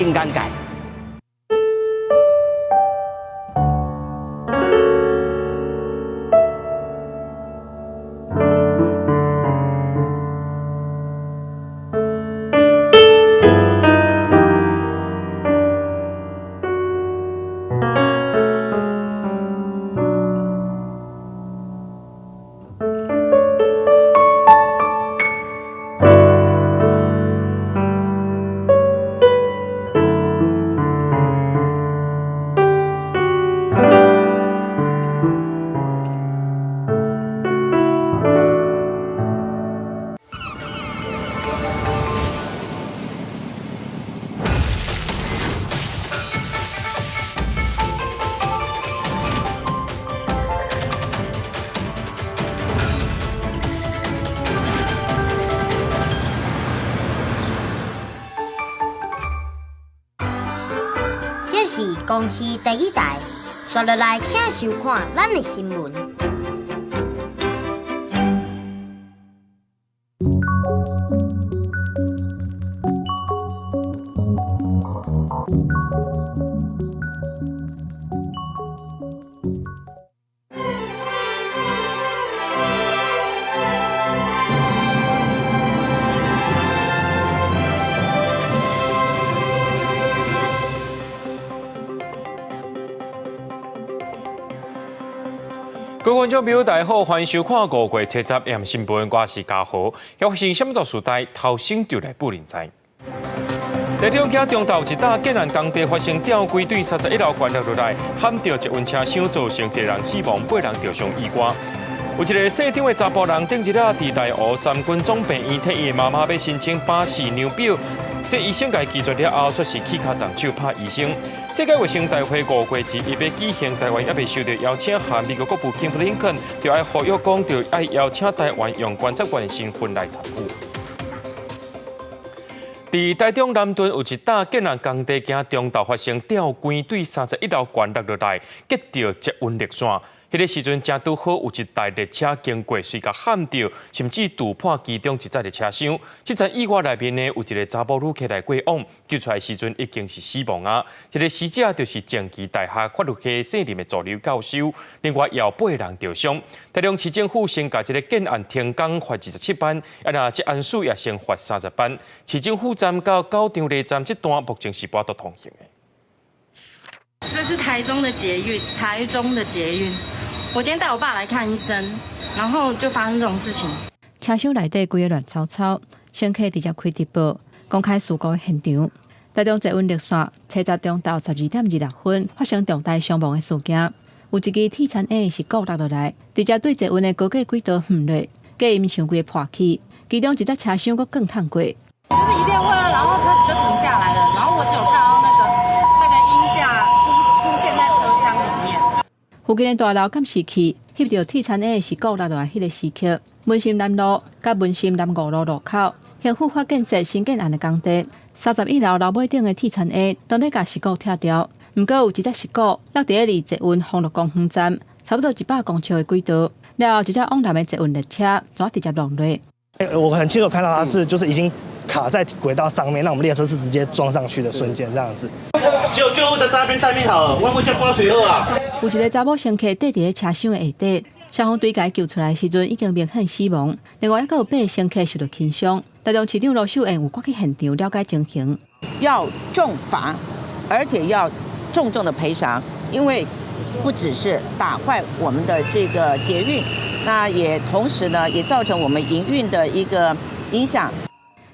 尷尬。這是公視第一台，紲落來請收看咱的新聞。各位觀眾朋友，大家好，歡迎收看5月70 M 新聞，我是嘉豪。發生啥物大事代，頭先就來報您知。台中今中晝一搭建案工地發生吊軌對31樓懸落落來，撼著捷運車廂，造成一個人死亡，八人著傷意外。有一個姓張的查埔人，頂日仔佇內湖三軍總病院替伊的媽媽欲申請巴氏量表，這醫生共拒絕了後，煞是起跤動手拍醫生。世界衛生大會5月21欲舉行，台灣猶未收到邀請函，美國國務卿布林肯就愛呼籲講，就愛邀請台灣用觀察員身份來參與。佇台中南屯有一搭建案工地，今中晝發生吊軌對31樓懸落落來，擊著捷運熱線。彼个時陣正拄好有一台列車經過，隨共撼著，甚至撞破其中一節的車廂。這場意外內面呢，有一個查埔女客來過往，救出來時陣已經是死亡啊。這個死者就是正基大學法律系現任的助理教授，另外也有八人著傷。台中市政府先共這个建案停工罰27萬，啊若職安署也先罰30萬。市政府站到九張犁站這段目前是無法通行的。這是台中的捷運，台中的捷運。我今天帶我爸來看醫生，然後就發生這種事情。車廂內底規个亂糟糟，乘客直接開直播，公開事故現場。台中捷運熱線，初十中晝12點26分發生重大傷亡的事件，有一支鐵田 A 是固落落來，直接對捷運的高架軌道陷落，隔音牆規个破去，其中一節車廂閣更燙過。就是一片混亂，然後車子就停下來了，然後我只有看到那個鷹架出現在車廂裡面。附近的大樓監視器翕著鐵田 A 是固落落來彼個時刻，文心南路佮文心南五路路口，興富發建設新建案的工地，31樓樓尾頂的鐵田 A 當咧共石鼓拆掉，毋過有一隻石鼓落佇咧離捷運豐樂公園站差不多100公尺的軌道，了後一隻往南的捷運列車怎直接落落。我很清楚看到它是就是已經卡在軌道上面，那我們列車是直接撞上去的瞬間，這樣子。救救護的在那邊待命好了，我先掛水好啊。有一個查某乘客綴佇咧車廂的下底，消防隊共伊救出來時陣已經明顯死亡。另外，猶閣有八个乘客受著輕傷。台中市長盧秀燕有趕去現場了解情形，要重罰，而且要重重的賠償，因為不只是打壞我們的這個捷運，那也同時呢，也造成我們營運的一個影響。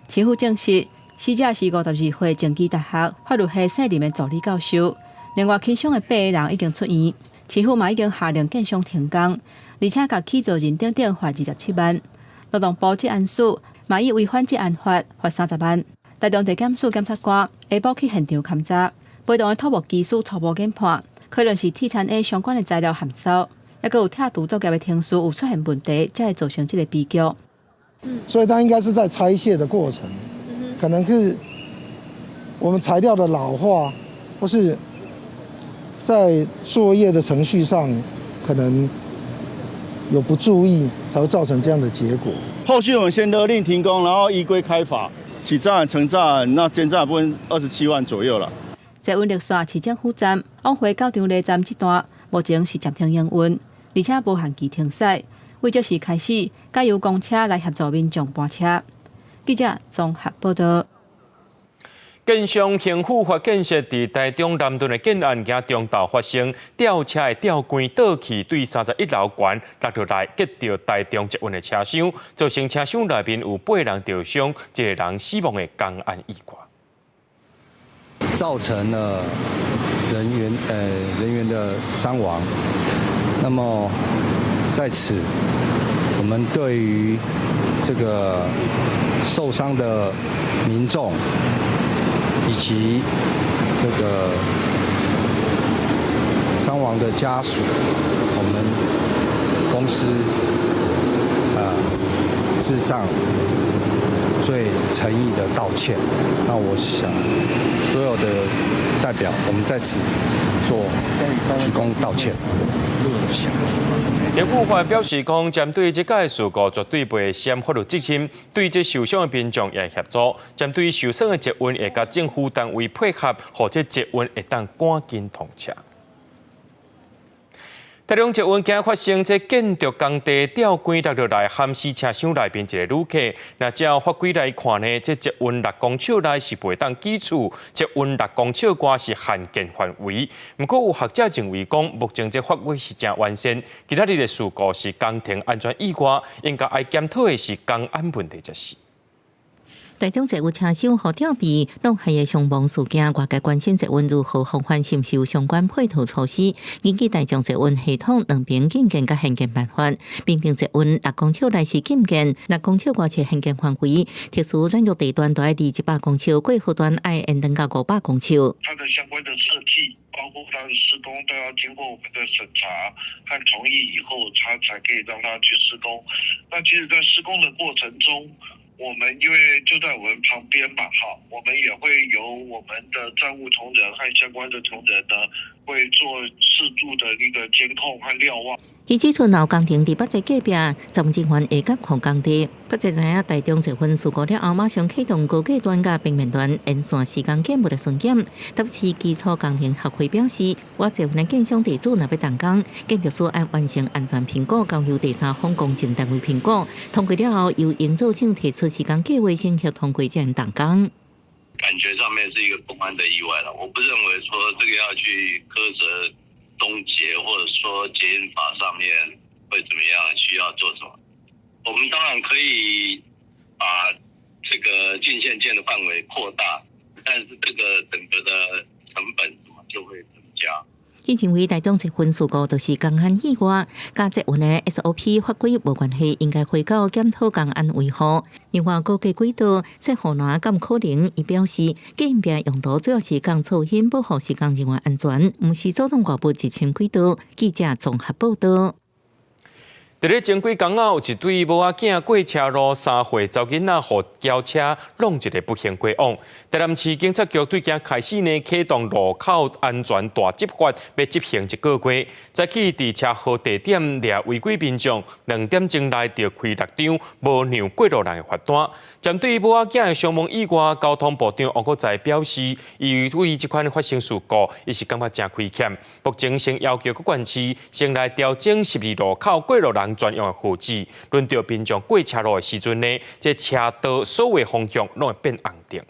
市府證實，死者是52歲正基大學法律系現任的助理教授。另外，輕傷的八个人已經出院，市府嘛已經下令建商停工，而且共起造人等等罰27萬。勞動部職安署嘛以違反職安法罰30萬。台中地檢署檢察官下晡去現場勘查，陪同的土木技師初步研判，可能是鐵田 A 相關的材料含燒，猶閣有拆除作業的程序有出現問題，才會造成這個悲劇。所以，它應該是在拆卸的過程，可能是我們材料的老化，或是在作業的程序上可能有不注意，才會造成這樣的結果。後續我們先勒令停工，然後依規開罰。起站、成站，那間站部分27萬左右了。捷運綠線市政府站往回到中壢站這段，目前是暫停營運，而且無限期停駛。為這時開始，改由公車來協助民眾搬車。記者綜合報道。建商興富發建設佇台中南屯的建案，今中晝發生吊車的吊桿倒去，對31樓懸落落來，擊著台中捷運的車廂，造成車廂內面有八人著傷，一个人死亡的工安意外。造成了人員的傷亡。那麼在此，我們對於這個受傷的民眾以及這個傷亡的家屬，我們公司致上最誠意的道歉。那我想，所有的代表，我們在此做鞠躬道歉。興富發表示講，針對這個事故絕對袂閃法律責任，對這受傷的民眾也協助，針對受損的捷運會佮政府單位配合，予這捷運會當趕緊通車。台中捷運今發生這建築工地吊桿落落來，冚死車廂內面一个旅客。若照法規來看呢，這捷運6公尺內是袂當起厝，捷運六公尺外是限建範圍。毋過有學者認為講，目前這法規是誠完善。今仔日的事故是工程安全意外，應該愛檢討的是工安問題才是。台中捷運車廂予吊臂落下的傷亡事件，外界關心捷運如何防範，是毋是有相關配套措施？根據台中捷運系統兩邊禁建佮限建辦法，明定捷運六公尺內是禁建，六公尺外是限建範圍。特殊軟弱地段都愛200公尺，過河段愛延長到500公尺。它的相關的設計，包括它的施工，都要經過我們的審查和同意以後，它才可以讓它去施工。那其實，在施工的過程中，我們因為就在我們旁邊嘛，好，我們也會由我們的站務同仁和相關的同仁呢，會做適度的一個監控和瞭望。伊指出，若工程佇北捷隔壁，站務人員會監控工地。北捷知影台中捷運事故了後，馬上啟動高架段佮平面段沿線施工建物的巡檢。台北市基礎工程學會表示，倚捷運的建商地主若欲動工，建築師愛完成安全評估，交由第三方工程單位評估，通過了後，由營造廠提出施工計劃，審核通過才能動工。感覺上面是一個工安的意外了，我不認為說這個要去苛責中捷，或者說捷運法上面會怎麼樣，需要做什麼？我們當然可以把這個禁限建的範圍擴大，但是這個整個的成本什麼就會增加。伊認為台中捷運事故就是工安意外，佮捷運的 SOP 法規無關係，應該回到檢討工安維護。另外，高架軌道設護欄敢可能？伊表示，隔音屏用途主要是降噪音，保護施工人員安全，毋是阻擋外物入侵軌道。記者綜合報道。佇咧前幾工仔，有一對某仔囝過車路，3歲查某囡仔予轎車挵一个不幸過往。台南市警察局對今開始呢啟動路口安全大執法，欲執行一个月。早起佇車禍地點掠違規民眾，2點鐘內就開六張無讓過路人的罰單。針對某仔囝的傷亡意外，交通部長王國材表示，伊對這款發生事故，伊是感覺誠虧欠。目前先要求各縣市先來調整十字路口過路人專用的號誌，輪到民眾過車路的時陣呢，這車道所有方向攏會變紅燈。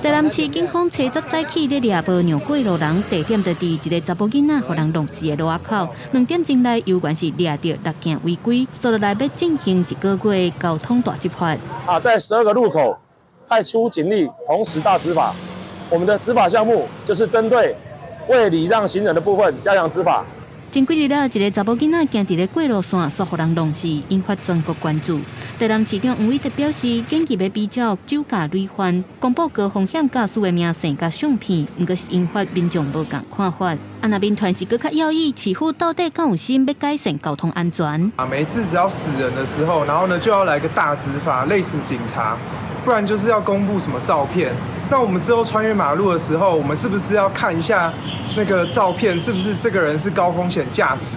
台南市警方初十早起咧掠無讓過路人，地點就佇一个查埔囡仔予人挵死的路仔口。2點鐘內，猶原是掠著六件違規，紲落來欲進行一个月交通大執法。啊，在12個路口派出警力，同時大執法。我們的執法項目就是針對未禮讓行人的部分加強執法。前幾日了，一个查某囡仔行佇咧過路線，煞予人挵死，引發全國關注。台南市長黃偉哲表示，緊急欲比照酒駕累犯，公布高風險駕駛的名姓佮相片，毋過是引發民眾無仝看法。啊，若民團是閣較要議，市府到底敢有心欲改善交通安全？啊，每一次只要死人的時候，然後呢就要來個大執法，累死警察，不然就是要公布什麼照片。那我們之後穿越馬路的時候，我們是不是要看一下那個照片，是不是這個人是高風險駕駛？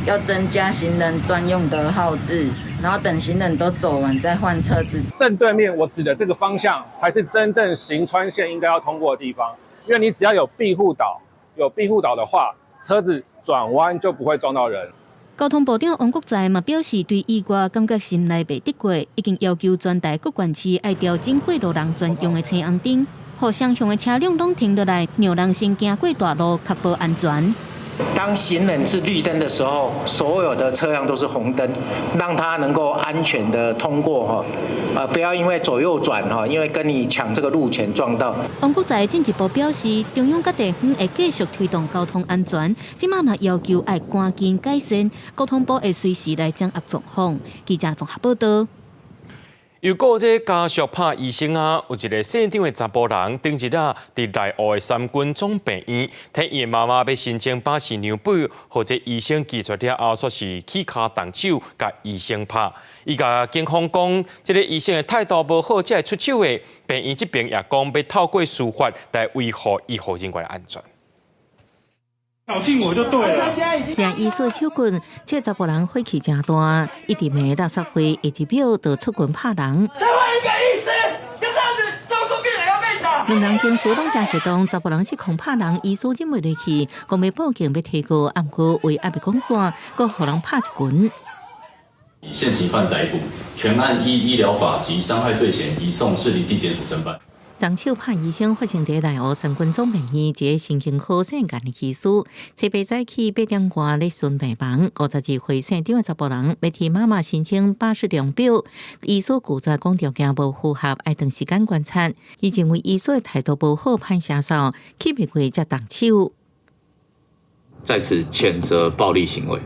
要增加行人專用的號誌，然後等行人都走完再換車子。正對面我指的這個方向，才是真正行穿線應該要通過的地方，因為你只要有庇護島，有庇護島的話，車子轉彎就不會撞到人。交通部長王國材嘛表示，對意外感覺心內袂得過，已經要求全台各縣市愛調整過路人專用的青紅燈，予雙向的車輛攏停落來，讓人先行過大路，確保安全。當行人是綠燈的時候，所有的車輛都是紅燈，讓他能夠安全的通過哈，不要因為左右轉哈，因為跟你搶這個路權撞到。王國材進一步表示，中央佮地方會繼續推動交通安全，這馬嘛要求愛趕緊改善，交通部會隨時來掌握狀況。記者綜合報道。又閣這家屬拍醫生啊，有一個姓張的查埔人，頂日啊，佇內湖的三軍總病院，替伊的媽媽欲申請巴氏量表，予這醫生拒絕了後，煞是起跤動手，共醫生拍。伊共警方講，這个醫生的態度無好，才會出手的。病院這邊也講，欲透過司法來維護醫護人員的安全。挑釁我就對了。掠醫師手棍，這查埔人火氣誠大，一直罵垃圾話，下一秒就出拳拍人。台灣一個醫生就這樣子照顧病人要被打。兩人情緒攏誠激動，查埔人失控拍人，醫師忍袂落去，講欲報警欲提告，毋過話猶未講煞，閣予人拍一拳。以現行犯逮捕，全案依醫療法及傷害罪嫌移送士林地檢署偵辦。動手拍醫生發生佇內湖三軍總病院一个神經科姓顏的醫師，初八早起8點外咧巡病房，52歲姓張的查埔人欲替媽媽申請巴氏量表，醫師拒絕講條件無符合，愛長時間觀察。伊認為醫師的態度無好，歹下手，氣袂過才動手。在此譴責暴力行為，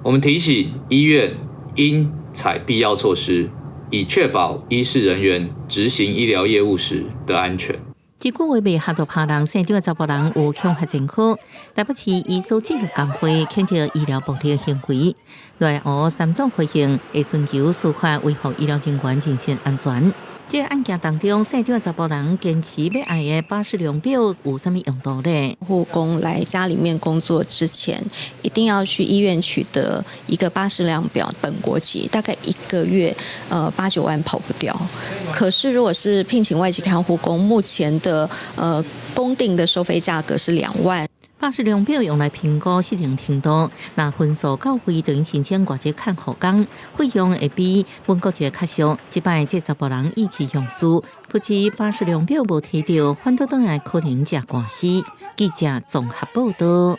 我們提醒醫院應採必要措施，以確保醫事人員執行醫療業務時的安全。這句話袂合作拍人，姓張的查埔人有恐嚇前科，台北市醫師職業工會譴責醫療暴力行為，內湖三總回應會尋求司法維護醫療人員人身安全。這個案件當中，姓張的查埔人堅持欲愛的巴氏量表有啥物用途咧？護工來家裡面工作之前，一定要去醫院取得一個巴氏量表，本國籍大概一個月，8、9萬跑不掉。可是如果是聘請外籍看護工，目前的公定的收費價格是2萬。巴氏量表用來評估適齡程度，若分數夠高，就用申請外籍看護工，費用會比本國籍較俗。這擺這查埔人意氣用事，不止巴氏量表無提著，反倒轉來可能食官司。記者綜合報道。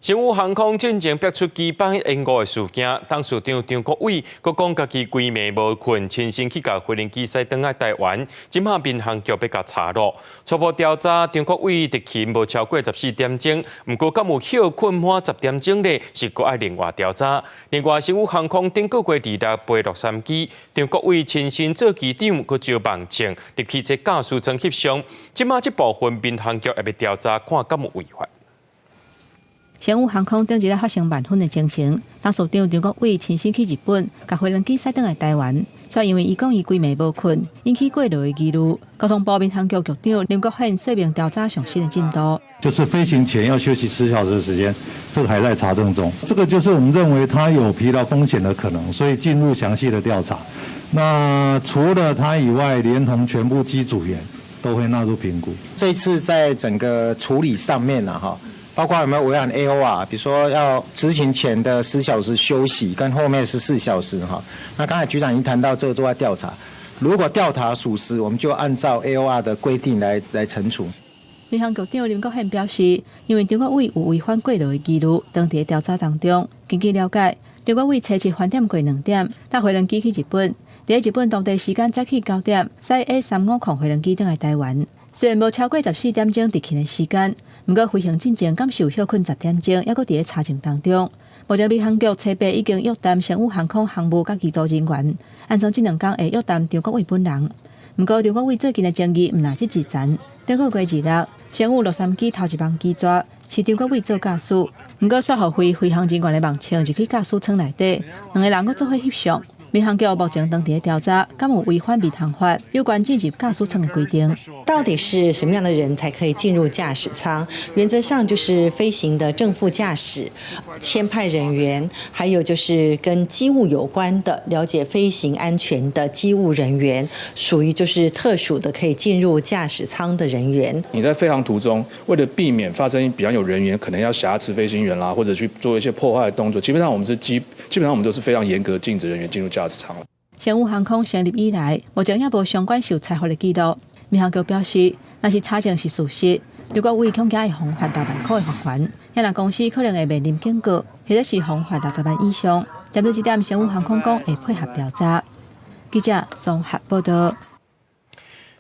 星宇航空進前爆出機班延誤的事件，董事長張國煒閣講家己規暝無睏，親身去共飛行機駛轉來台灣，這馬民航局欲共查落。初步調查，張國煒執勤無超過14點鐘，毋過敢有歇睏滿10點鐘咧，是閣愛另外調查。另外，星宇航空頂個月26飛洛杉磯，張國煒親身做機長，閣招盲證入去這駕駛艙翕相，這馬這部分民航局也欲調查，看敢有違法。星宇航空頂日發生萬分的情形，董事長張國煒親身去日本，共飛行機駛轉來台灣，卻因為伊講伊規暝無睏，引起過勞的疑慮。交通部民航局局長林國憲說明調查上新的進度，就是飛行前要休息10小時的時間，這個還在查證中。這個就是我們認為他有疲勞風險的可能，所以進入詳細的調查。那除了他以外，連同全部機組員都會納入評估。這次在整個處理上面呢，哈。包括有沒有違反 AOR，比如說要執行前的10小時休息，跟後面14小時哈。那剛才局長已經談到這個都在調查，如果調查屬實，我們就按照 AOR 的規定來懲處。民航局長林國憲表示，因為張國煒有違反過勞的疑慮，當佇調查當中，根據了解，張國煒初七翻點過2點，搭飛機去日本，佇日本當地時間早起9點，駛 A350飛機轉來台灣。雖然無超過14點鐘執勤的時間，毋過飛行進前敢是有歇睏10點鐘，猶閣佇咧查證當中。目前民航局初八已經約談星宇航空航務佮機組人員，按算這兩工會約談張國煒本人。毋過張國煒最近的爭議毋但這一層，頂個月26，星宇洛杉磯頭一班機座是張國煒做駕駛，毋過煞予飛飛行人員的盲槍入去駕駛艙內底，兩个人閣做伙翕相。民航局目前當佇調查，敢有違反民航法有關進入駕駛艙的規定。到底是什麼樣的人才可以進入駕駛艙？原則上就是飛行的正副駕駛、簽派人員，還有就是跟機務有關的、了解飛行安全的機務人員，屬於就是特殊的可以進入駕駛艙的人員。你在飛航途中，為了避免發生比較有人員可能要挾持飛行員啦，或者去做一些破壞的動作，基本上我們都是非常嚴格禁止人員進入駕駛艙。星宇航空成立以來，目前猶無相關受裁罰的記錄。民航局表示，若是查證是事實，如果違恐驚會予罰六萬塊的罰款，遐若公司可能會面臨警告，或者是予罰60萬以上。針對這點，星宇航空講會配合調查。記者綜合報道。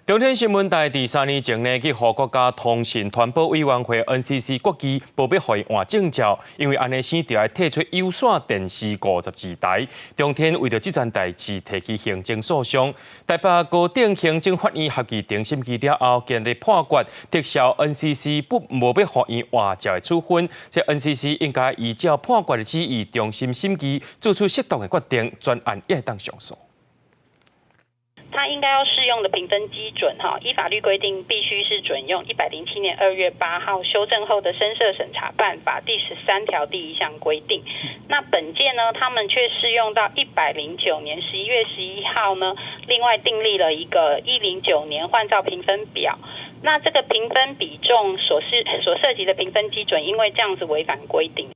中天新聞台佇3年前呢，去予國家通訊傳播委員會 NCC 決議，無欲予伊換證照，因為按呢省著愛退出有線電視52台。中天為著這件代誌提起行政訴訟，台北高等行政法院合議庭審議了後，今日判決撤銷 NCC 不無欲予伊換照的處分。這 NCC 應該依照判決的旨意，重新審議，做出適當的決定，專案也會當上訴。他應該要適用的評分基準，哈，依法律規定必須是準用107年2月8號修正後的聲設審查辦法第13條第1項規定。那本屆呢，他們卻適用到109年11月11號呢，另外訂立了一個109年換照評分表。那這個評分比重所涉及的評分基準，因為這樣子違反規定。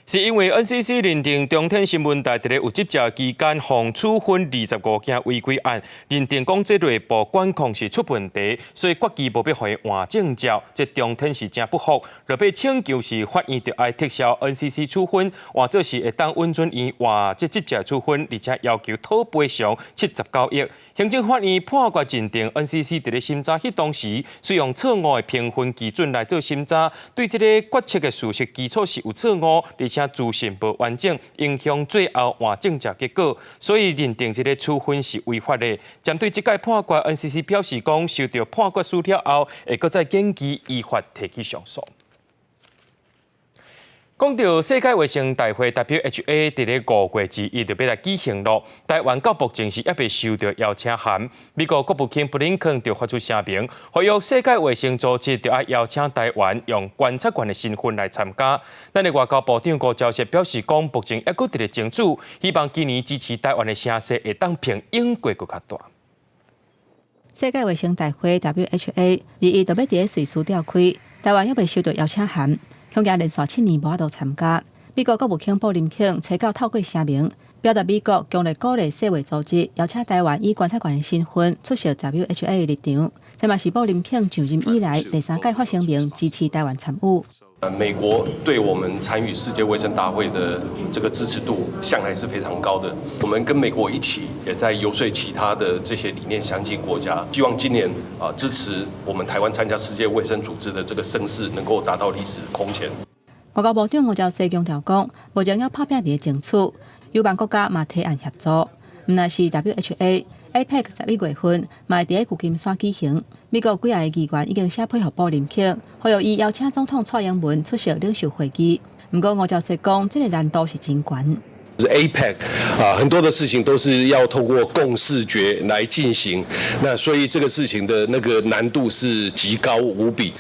是因為 NCC 認定中天新聞台佇咧有執照期間，予處分25件違規案，認定講這內部管控是出問題，所以決議無欲予伊換證照。這中天是誠不服，落尾請求是法院著愛撤銷 NCC 處分，換做是會當允准伊換這執照處分，而且要求討賠償79億。行政法院判決認定 NCC 佇咧審查彼當時，使用錯誤的評分基準來做審查，對這個決策的事實基礎是有錯誤，而且資訊無完整，影響最後換證照結果，所以認定這個處分是違法的。針對這屆判決，NCC 表示講，收到判決書了後，會閣再研究依法提起上訴。講到世界衛生大會 WHA 佇咧5月21就欲來舉行囉，台灣到目前是猶未收到邀請函。美國國務卿布林肯就發出聲明，呼籲世界衛生組織著愛邀請台灣用觀察員的身份來參加。咱的外交部長吳釗燮表示講，目前猶閣佇咧爭取，希望今年支持台灣的聲勢會當比英國閣較大。世界衛生大會 WHA 21就欲佇咧瑞士召開，台灣猶未收到邀請函。恐驚連續7年無法度參加。美國國務卿布林肯揣九透過聲明，表達美國強烈鼓勵世衛組織邀請台灣以觀察員的身份出席 WHA 的立場。這嘛是布林肯上任以來第三擺發聲明支持台灣參與。美國對我們參與世界衛生大會的這個支持度向來是非常高的。我們跟美國一起也在遊說其他的這些理念相近國家，希望今年啊支持我們台灣參加世界衛生組織的這個聲勢能夠達到歷史空前。外交部長吳釗燮強調講，目前猶拍拚佇咧爭取，友邦國家嘛提案協助，毋但是 WHA、APEC 11月份嘛會佇咧舊金山舉行。美國幾个議員已經寫批予布林肯，呼籲伊邀請總統蔡英文出席領袖會議。毋過吳釗燮講，這個難度是真懸。是 APEC 啊，很多的事情都是要透過共識決來進行，那所以這個事情的那個難度是極高無比。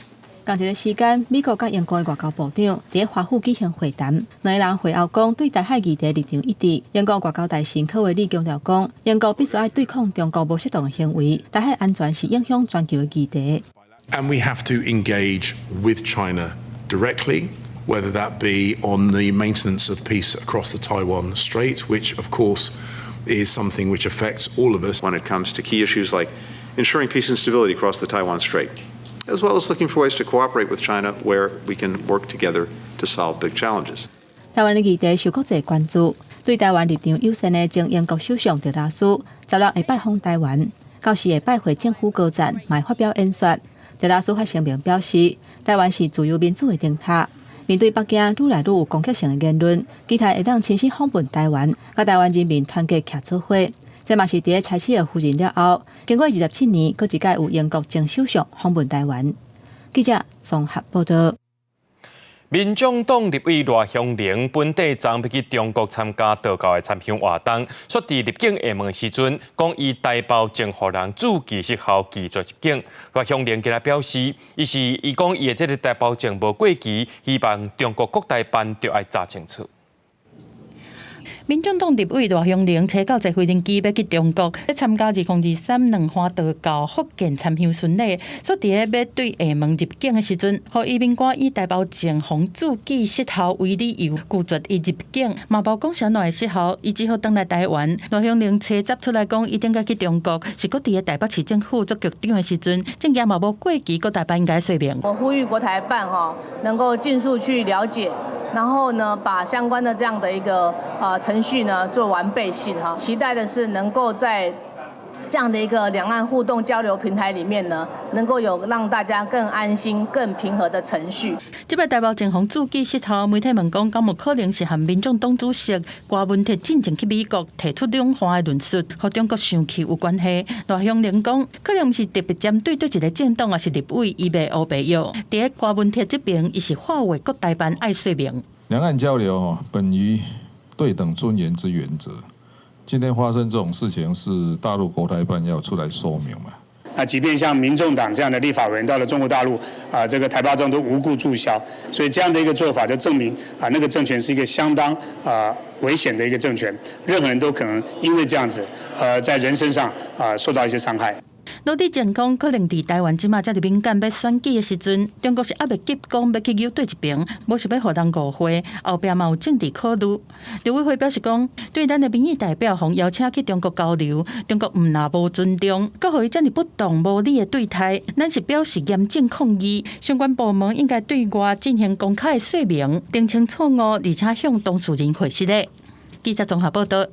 仝一个時間，美國佮英國的外交部長佇華府舉行會談，兩个人會後講對台海議題立場一致。英國外交大臣柯維里強調講，英國必須愛對抗中國無適當的行為，台海安全是影響全球的議題。 And we have to engage with China directly, whether that be on the maintenance of peace across the Taiwan Strait, which of course is something which affects all of us. When it comes to key issues like ensuring peace and stability across the Taiwan Strait, as well as looking for ways to cooperate with China where we can work together to solve big challenges. 台灣的議題受國際關注，對台灣立場友善的前英國首相特拉斯，十六會拜訪台灣，到時會拜會政府高層，嘛會發表演說。特拉斯發聲明表示，台灣是自由民主的燈塔。面對北京愈來愈有攻擊性的言論，期待會當親身訪問台灣，佮台灣人民團結徛做伙。這嘛是佇咧柴契爾夫人了後，經過27年，閣一擺有英國前首相訪問台灣。記者綜合報道。民眾黨立委賴香伶本底昨欲去中國參加道教的參香活動，煞佇入境閘門時陣，講伊台胞證予人註記失效，拒絕入境。賴香伶今仔表示，伊是伊講伊的這个台胞證無過期，希望中國國台辦著愛查清楚。民眾黨立委賴香伶初九坐飛行機欲去中國，欲參加2023蓮花道教福建參香巡禮，煞佇咧欲對閘門入境的時陣，予移民官以台胞證予註記失效為理由拒絕伊入境，嘛無講啥物會失效，伊只好轉來台灣。賴香伶初十出來講，伊頂個去中國，是閣佇咧台北市政府做局長的時陣，證件嘛無過期，國台辦應該說明。我呼籲國台辦哈，能夠盡速去了解。然後呢，把相關的這樣的一個程序呢做完備性哈，期待的是能夠在這樣的一個兩岸互動交流平台裡面呢，能夠有讓大家更安心、更平和的程序。這擺台胞證予註記失效，媒體問講，敢有可能是和民眾黨主席柯文哲進前去美國提出兩岸的論述，予中國生氣有關係。賴香伶講，可能毋是特別針對佗一个政黨，抑是立委，伊袂烏白藥。佇咧柯文哲這邊，伊是喊話國台辦愛說明。兩岸交流本於對等尊嚴之原則。今天發生這種事情，是大陸國台辦要出來說明嘛？那即便像民眾黨這樣的立法委員到了中國大陸，啊，這個台胞證都無故註銷，所以這樣的一個做法就證明啊，那個政權是一個相當啊危險的一個政權，任何人都可能因為這樣子，在人身上啊受到一些傷害。盧智正講，可能佇台灣這馬遮爾敏感欲選舉的時陣，中國是猶袂急講欲去搝佗一爿，無是欲予人誤會，後壁嘛有政治考慮。陸委會表示講，對咱的民意代表予邀請去中國交流，中國毋但無尊重，閣予伊遮爾不當無理的對待，咱是表示嚴正抗議。相關部門應該對外進行公開的說明，澄清錯誤，而且向當事人賠失禮。記者綜合報道。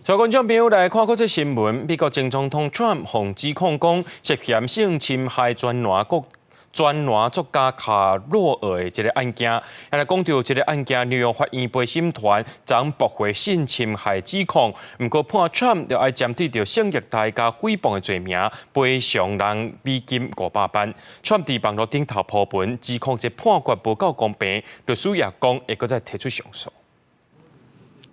帶觀眾朋友來看國際新聞，美國前總統川普指控講涉嫌性侵害專欄作家卡洛爾的這个案件，來講著這个案件，紐約法院陪審團昨駁回性侵害指控，毋過判川普著愛針對著性虐待佮誹謗的罪名，賠償人美金500萬。川普佇網路頂頭鋪文指控這判決無夠公平，律師也講會閣再提出上訴。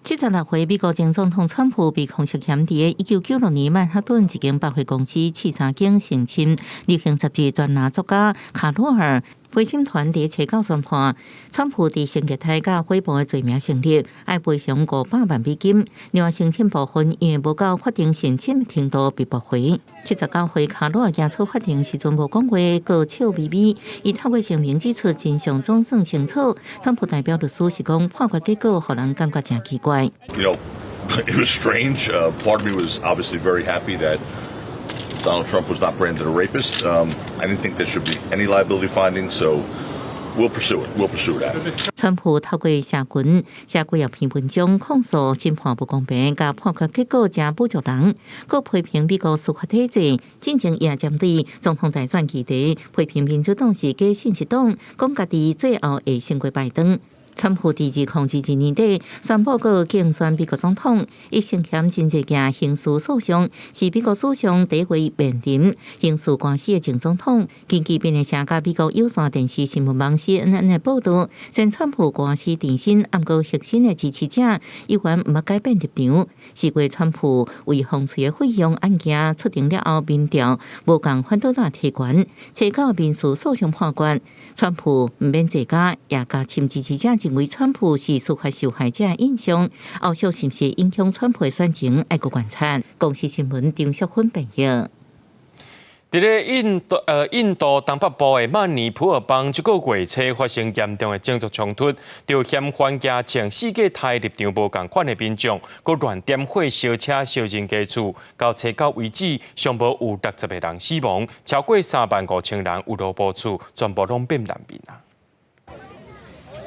76歲美國前總統川普被控涉嫌佇1996年曼哈頓一間百貨公司試衫間性侵流行雜誌專欄作家卡羅爾。陪審團佇初九宣判，川普佇性虐待佮誹謗的罪名成立，愛賠償500萬美金。另外，性侵部分因為無到法定審訊程度被駁回。79歲卡羅爾行出法庭時陣無講話，閣笑眯眯。伊透過聲明指出真相總算清楚。川普代表律師是講判決結果，予人感覺誠奇怪。 It was strange. Part of me was obviously very happy that Donald Trump was not branded a rapist. I didn't think there should be any liability findings, so we'll pursue it. We'll pursue that. 川普透過社群寫幾頁篇文章控訴審判不公平，佮判決結果誠侮辱人，閣批評美國司法體制，進前也針對總統大選議題批評民主黨是假信息黨，講家己最後會勝過拜登。川普佇2022年底宣布閣競選美國總統，伊涉嫌真濟件刑事訴訟，是美國史上第一位面臨刑事官司的前總統。根據彭博社佮美國有線電視新聞網 CNN 的報導，雖然川普官司纏身，毋過核心的支持者猶原毋捌改變立場。4月川普為風吹的費用案件出庭了後，民調無仝反對黨提懸，初九民事訴訟判決，川普毋免坐監，也加深支持者認為川普是司法受害者的印象，後續是毋是影響川普的選情，愛閣觀察。公視新聞張淑芬編譯。佇咧印度東北部的曼尼普爾邦，這個月初發生嚴重的種族衝突，著嫌犯舉槍四界刣立場無仝款的民眾，閣亂點火燒車燒人家厝，到初九為止，上無有60個人死亡，超過3萬5千人有路無厝，全部攏變難民啊！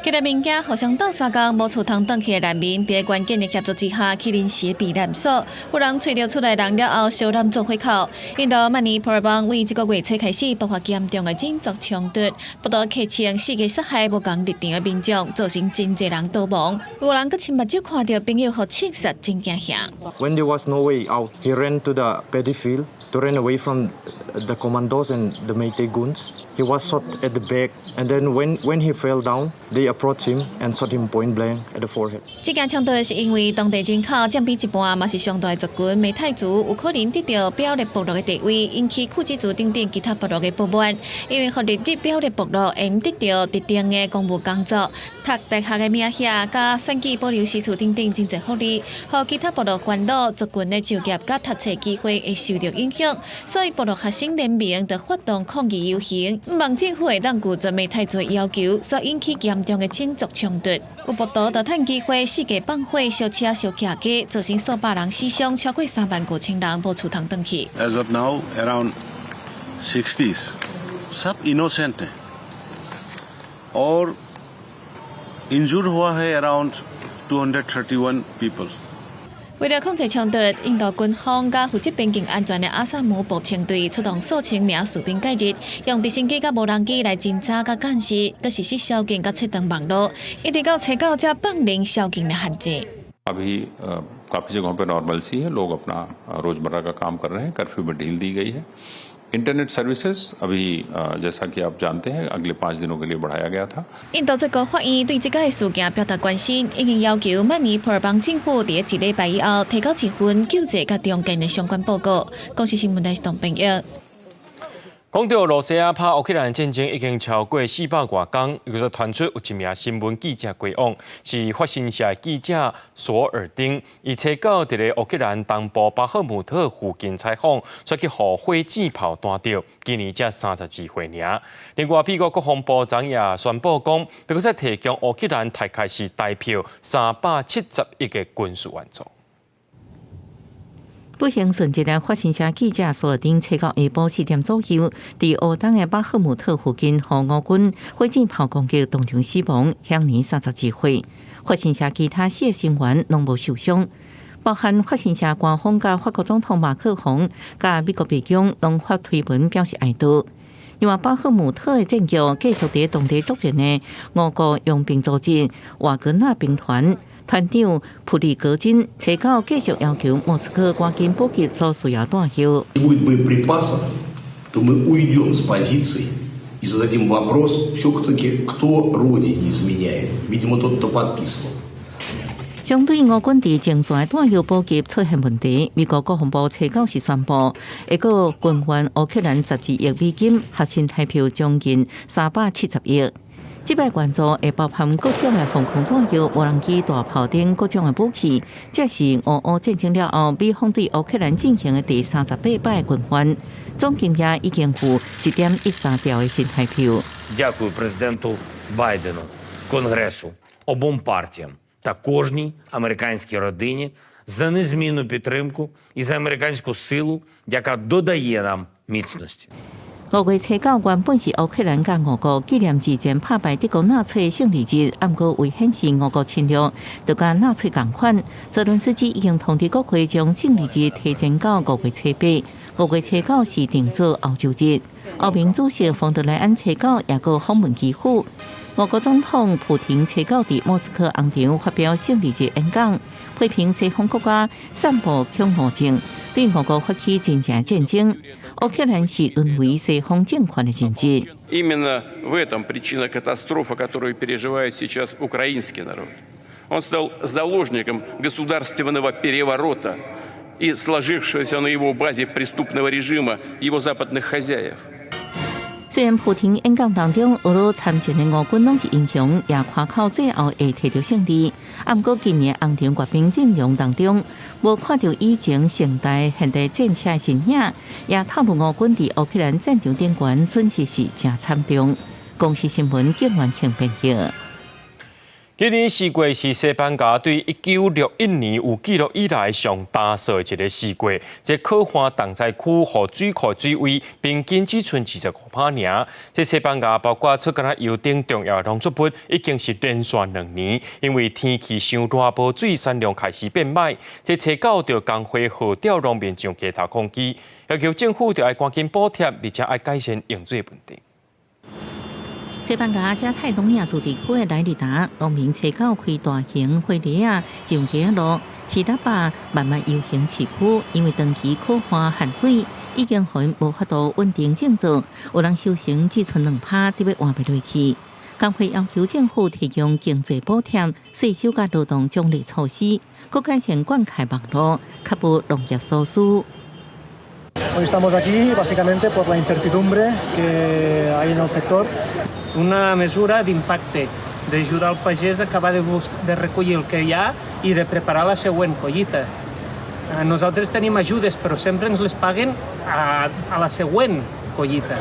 這个物件互相鬥相共，無厝通轉去的難民，佇軍警的協助之下，去臨時避難所。有人揣著厝內人了後，燒攬做火口。印度曼尼普爾邦為這個月初開始爆發嚴重的種族衝突，不過客稱四界殺害無仝立場的民眾，造成真濟人逃亡。有人閣親目睭看著朋友予槍殺，真驚嚇。 When there was no way out, he ran to the paddy field to run away from the commandos and the Meitei goons. He was shot at the back, and then when he fell down, they approached him and shot him point blank at the forehead. 這件衝突是因為當地人口佔比一半，嘛是上大族群梅泰族有可能得著表列部落的地位，引起庫基族等等其他部落的不滿。因為予列入表列部落會得著特定的公務工作、讀大學的名額、佮選舉保留席次等等真濟福利，予其他部落煩惱族群的就業佮讀冊機會會受著影響，所以部落學生聯盟就發動抗議遊行，毋望政府會當拒絕梅泰族的要求，煞引起嚴重的種族衝突。有暴徒就趁機會四界放火燒車燒騎機，造成數百人死傷，超過3萬5千人無厝通轉去。 As of now, around 60s, सब innocent हैं और injured हुआ है around 231 people. 為了控制衝突，印度軍方佮負責邊境安全的阿薩姆步槍隊出動數千名士兵介入，用直升機佮無人機來偵查佮監視，閣實施宵禁佮切斷網路，一直到初九才放寬宵禁的限制。 अभी काफ़ी जगहों पर नॉर्मलसी है, लोग अपना रोज़मर्रा का काम कर रहे हैं, कर्फ्यू में ढील दी गई है। इंटरनेट सर्विसेज अभी जैसा कि आप जानते हैं, अगले 5 दिनों के लिए बढ़ाया गया था。印度最高法院對這個事件表達關心，已經要求曼尼普爾邦政府佇一禮拜以後提交一份救濟佮重建的相關報告。公視新聞台是董朋友。講到羅西亞拍烏克蘭戰爭已經超過400外工，又閣傳出有一名新聞記者過往，是法新社的記者索爾丁，伊初九佇咧烏克蘭東部巴赫姆特附近採訪，煞去予火箭炮彈著，今年才32歲爾。另外，美國國防部長也宣布講，欲閣再提供烏克蘭大概是台票370億的軍事援助。不幸殉職的法新社記者索爾丁，初九下晡4點左右，佇烏東的巴赫姆特附近，予烏軍火箭炮攻擊，當場死亡，享年32歲。法新社其他四個成員攏無受傷，包含法新社官方佮法國總統馬克宏、佮美國白宮攏發推文表示哀悼。另外，巴赫姆特的戰局繼續佇當地作戰的俄國傭兵組織瓦格納兵團團長普里格金，初九繼續要求莫斯科趕緊補給所需要彈藥。 Будет боеприпасов, то мы уйдем с позиций и зададим вопрос все-таки, кто родине изменяет. Видимо, тот, кто подписывал. 相對烏軍佇前線的彈藥補給出現問題，美國國防部初九時宣布，會閣軍援烏克蘭12億美金，合新台票將近370億。這擺援助會包含各種的防空彈藥、無人機、大炮等各種的武器。這是俄烏戰爭了後，美方對烏克蘭進行的第38擺軍援，總金額已經有1.13兆的新台票。 Дякую президенту Байдену, Конгресу, обом партіям та кожній американській родині за незмінну підтримку і за американську силу, яка додає нам міцності. 5月初九原本是烏克蘭佮俄國紀念二戰拍敗德國納粹勝利日，毋過為顯示俄國侵略，就佮納粹仝款。澤倫斯基已經通知國會將勝利日提前到5月初8，5月初9是定做歐洲日。歐盟主席馮德萊恩初九也閣訪問基輔。俄國總統普廷初九佇莫斯科紅場發表勝利日演講，批評西方國家散布恐慌症，對俄國發起真正戰爭。烏克蘭是淪為西方政權的人質。 Именно в этом причина катастрофы, которую переживает сейчас украинский народ. Он стал заложником государственного переворота и сложившегося на его базе преступного режима его западных хозяев. 雖然普廷演講當中，俄羅參戰的俄軍攏是英雄，也誇口最後會提著勝利。毋過今年紅場閱兵陣容當中，無看著以前盛大現代戰車的身影，也透露俄軍佇烏克蘭戰場頂懸損失是誠慘重。公視新聞警員慶編譯。今年四月是西班牙對1961年有記錄以來上乾燥的一个四月，這洘旱重災區予水庫水位平均只賰25趴爾。這西班牙包括草橄欖油等重要農作物已經是連續2年，因為天氣傷熱無水，產量開始變䆀。這初九就工會號召農民上街頭抗議，要求政府著愛趕緊補貼，而且愛改善用水問題。西班牙加泰隆尼亞自治區的雷里達農民初九開大型火犁仔上街路，飼喇叭慢慢遊行市區，因為長期洘旱限水，已經予𪜶無法度穩定種作，有人收成只賰2趴，得欲活袂落去。工會要求政府提供經濟補貼、稅收佮勞動獎勵措施，閣改善灌溉網路，確保農業所需。 Hoy estamos aquí básicamente por la incertidumbre que hay en el sector. Una mesura d'impacte, d'ajudar el pagès a acabar de recollir el que hi ha i de preparar la següent collita. Nosaltres tenim ajudes, però sempre ens les paguen a la següent collita.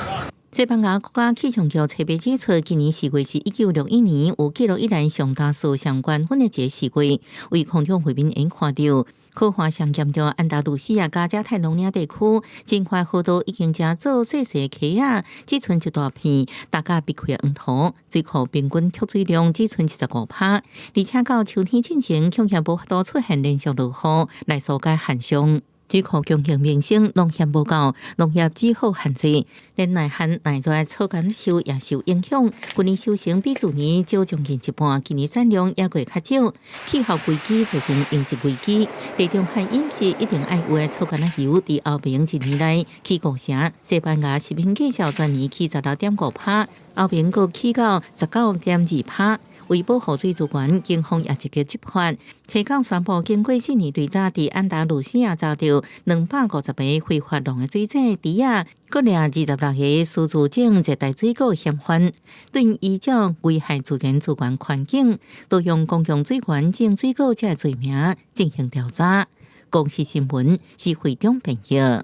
西班牙國家氣象局特別指出，今年四月是1961年有記錄以來上乾燥上懸粉的一个四月，為空中畫面會看著，洘旱上嚴重安達魯西亞佮加泰隆尼亞地區，真塊河道已經成做細細溪仔，只賰一大片，大家避開黃土，水庫平均蓄水量只賰75趴，而且到秋天進前，恐驚無法度出現連續落雨來紓解旱象。水庫供應民生，農業無夠，農業只好限制，連耐旱耐熱草橄欖樹也受影響。去年收成比去年少將近一半，今年產量也閣會較少。氣候危機造成糧食危機，地中海飲食一定愛有的草橄欖油，佇歐盟一年內起5成，西班牙食品價數全年起16.5趴，歐盟閣起到19.2趴。為保護水資源，警方也積極執法。初九宣布，經過4年追查，佇安達魯西亞查著250個非法弄的水井池仔，閣掠26個私自種熱帶水果嫌犯，對依照危害自然資源環境、盜用公共水源種水果這个罪名進行調查。公視新聞是會長編譯。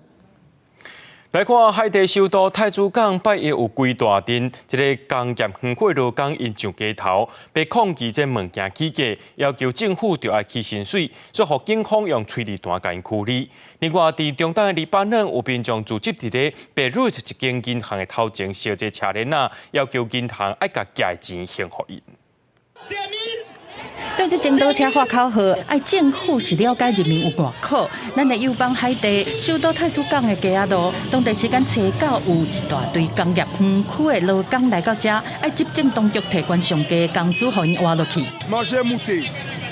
來看海地首都太子港，拜一有幾大陣，這个工業園區勞工𪜶上街頭，欲抗議這物件起價，要求政府著愛起薪水，煞予警方用催淚彈共𪜶驅離。另外，佇中東的黎巴嫩，有民眾聚集佇咧貝魯特一間銀行的頭前燒這車輪仔，要求銀行愛共借錢還予𪜶。對這前導車喊口號，愛政府是了解人民有偌苦。咱的友邦海地首都太子港的街仔路，當地時間初九有一大堆工業園區的勞工來到遮，愛執政當局提懸上低工資，予𪜶活落去。 Manje moute,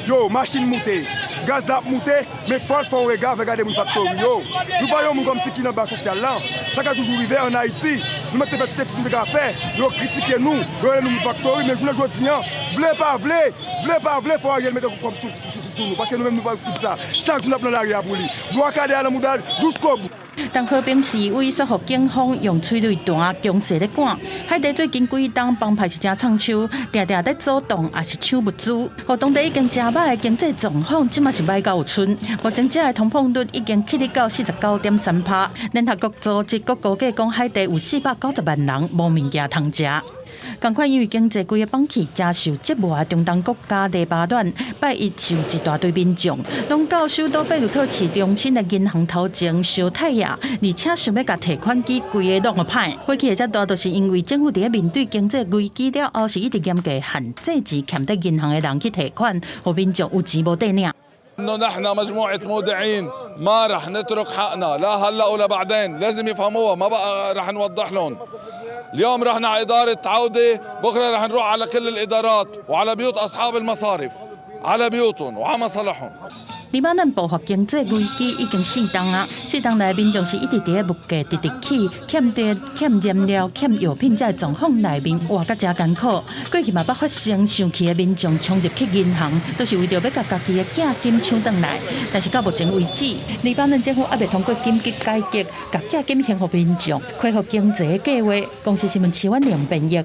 yo, machin moute, gaz la ap moute, men fò l fè yon rega vè gade moun faktori yo. Nou pa yon moun kòmsi ki nan ba sosyal lan. Sa ka toujou rive an Ayiti, nou mèt te fè tout etid nou te ka fè, yo kritike nou, yo rele nou moun faktori, men jounen jodi an, vle pa vle, vle pa vle fò Ariel mete kòb sou nou, paske nou menm nou pa koute sa. Chak jou n ap nan lari a pou li. Bwa kale a nan mouda l jiskobou. 但和平示威煞予警方用催淚彈強勢咧趕。海地最近幾冬幫派是誠創手，定定咧阻擋，抑是搶物資，予當地已經誠䆀的經濟狀況，這馬是䆀到有賰。目前這个通膨率已經起到49.3趴。聯合國組織閣估計講，海地有490萬人無物件通食。仝款因為經濟規个崩去，誠受折磨的中東國家黎巴嫩，拜一就一大堆民眾，攏到首都貝魯特市中心的銀行頭前燒太陽，而且想欲共提款機規个弄予歹。火氣會遮大，就是因為政府佇咧面對經濟危機了後，是一直嚴格限制錢欠佇銀行的人去提款，予民眾有錢無地領。 انه نحن مجموعه مودعين ما رح نترك حقنا لا هلا ولا بعدين لازم يفهموها ما بقى رح نوضح لهم اليوم رحنا على إدارة عودة بكرة رح نروح على كل الإدارات وعلى بيوت أصحاب المصارف على بيوتهم وعلى مصالحهم. 黎巴嫩爆發經濟危機已經4冬啊，4冬來民眾是一直佇咧物價直直起，欠電、欠燃料、欠藥品，這个狀況內面活甲誠艱苦。過去嘛捌發生生氣的民眾衝入去銀行，都是為著欲共家己的寄金搶轉來。但是到目前為止，黎巴嫩政府猶未通過緊急改革，共寄金還予民眾，恢復經濟的計劃。公視新聞徐婉玲編譯。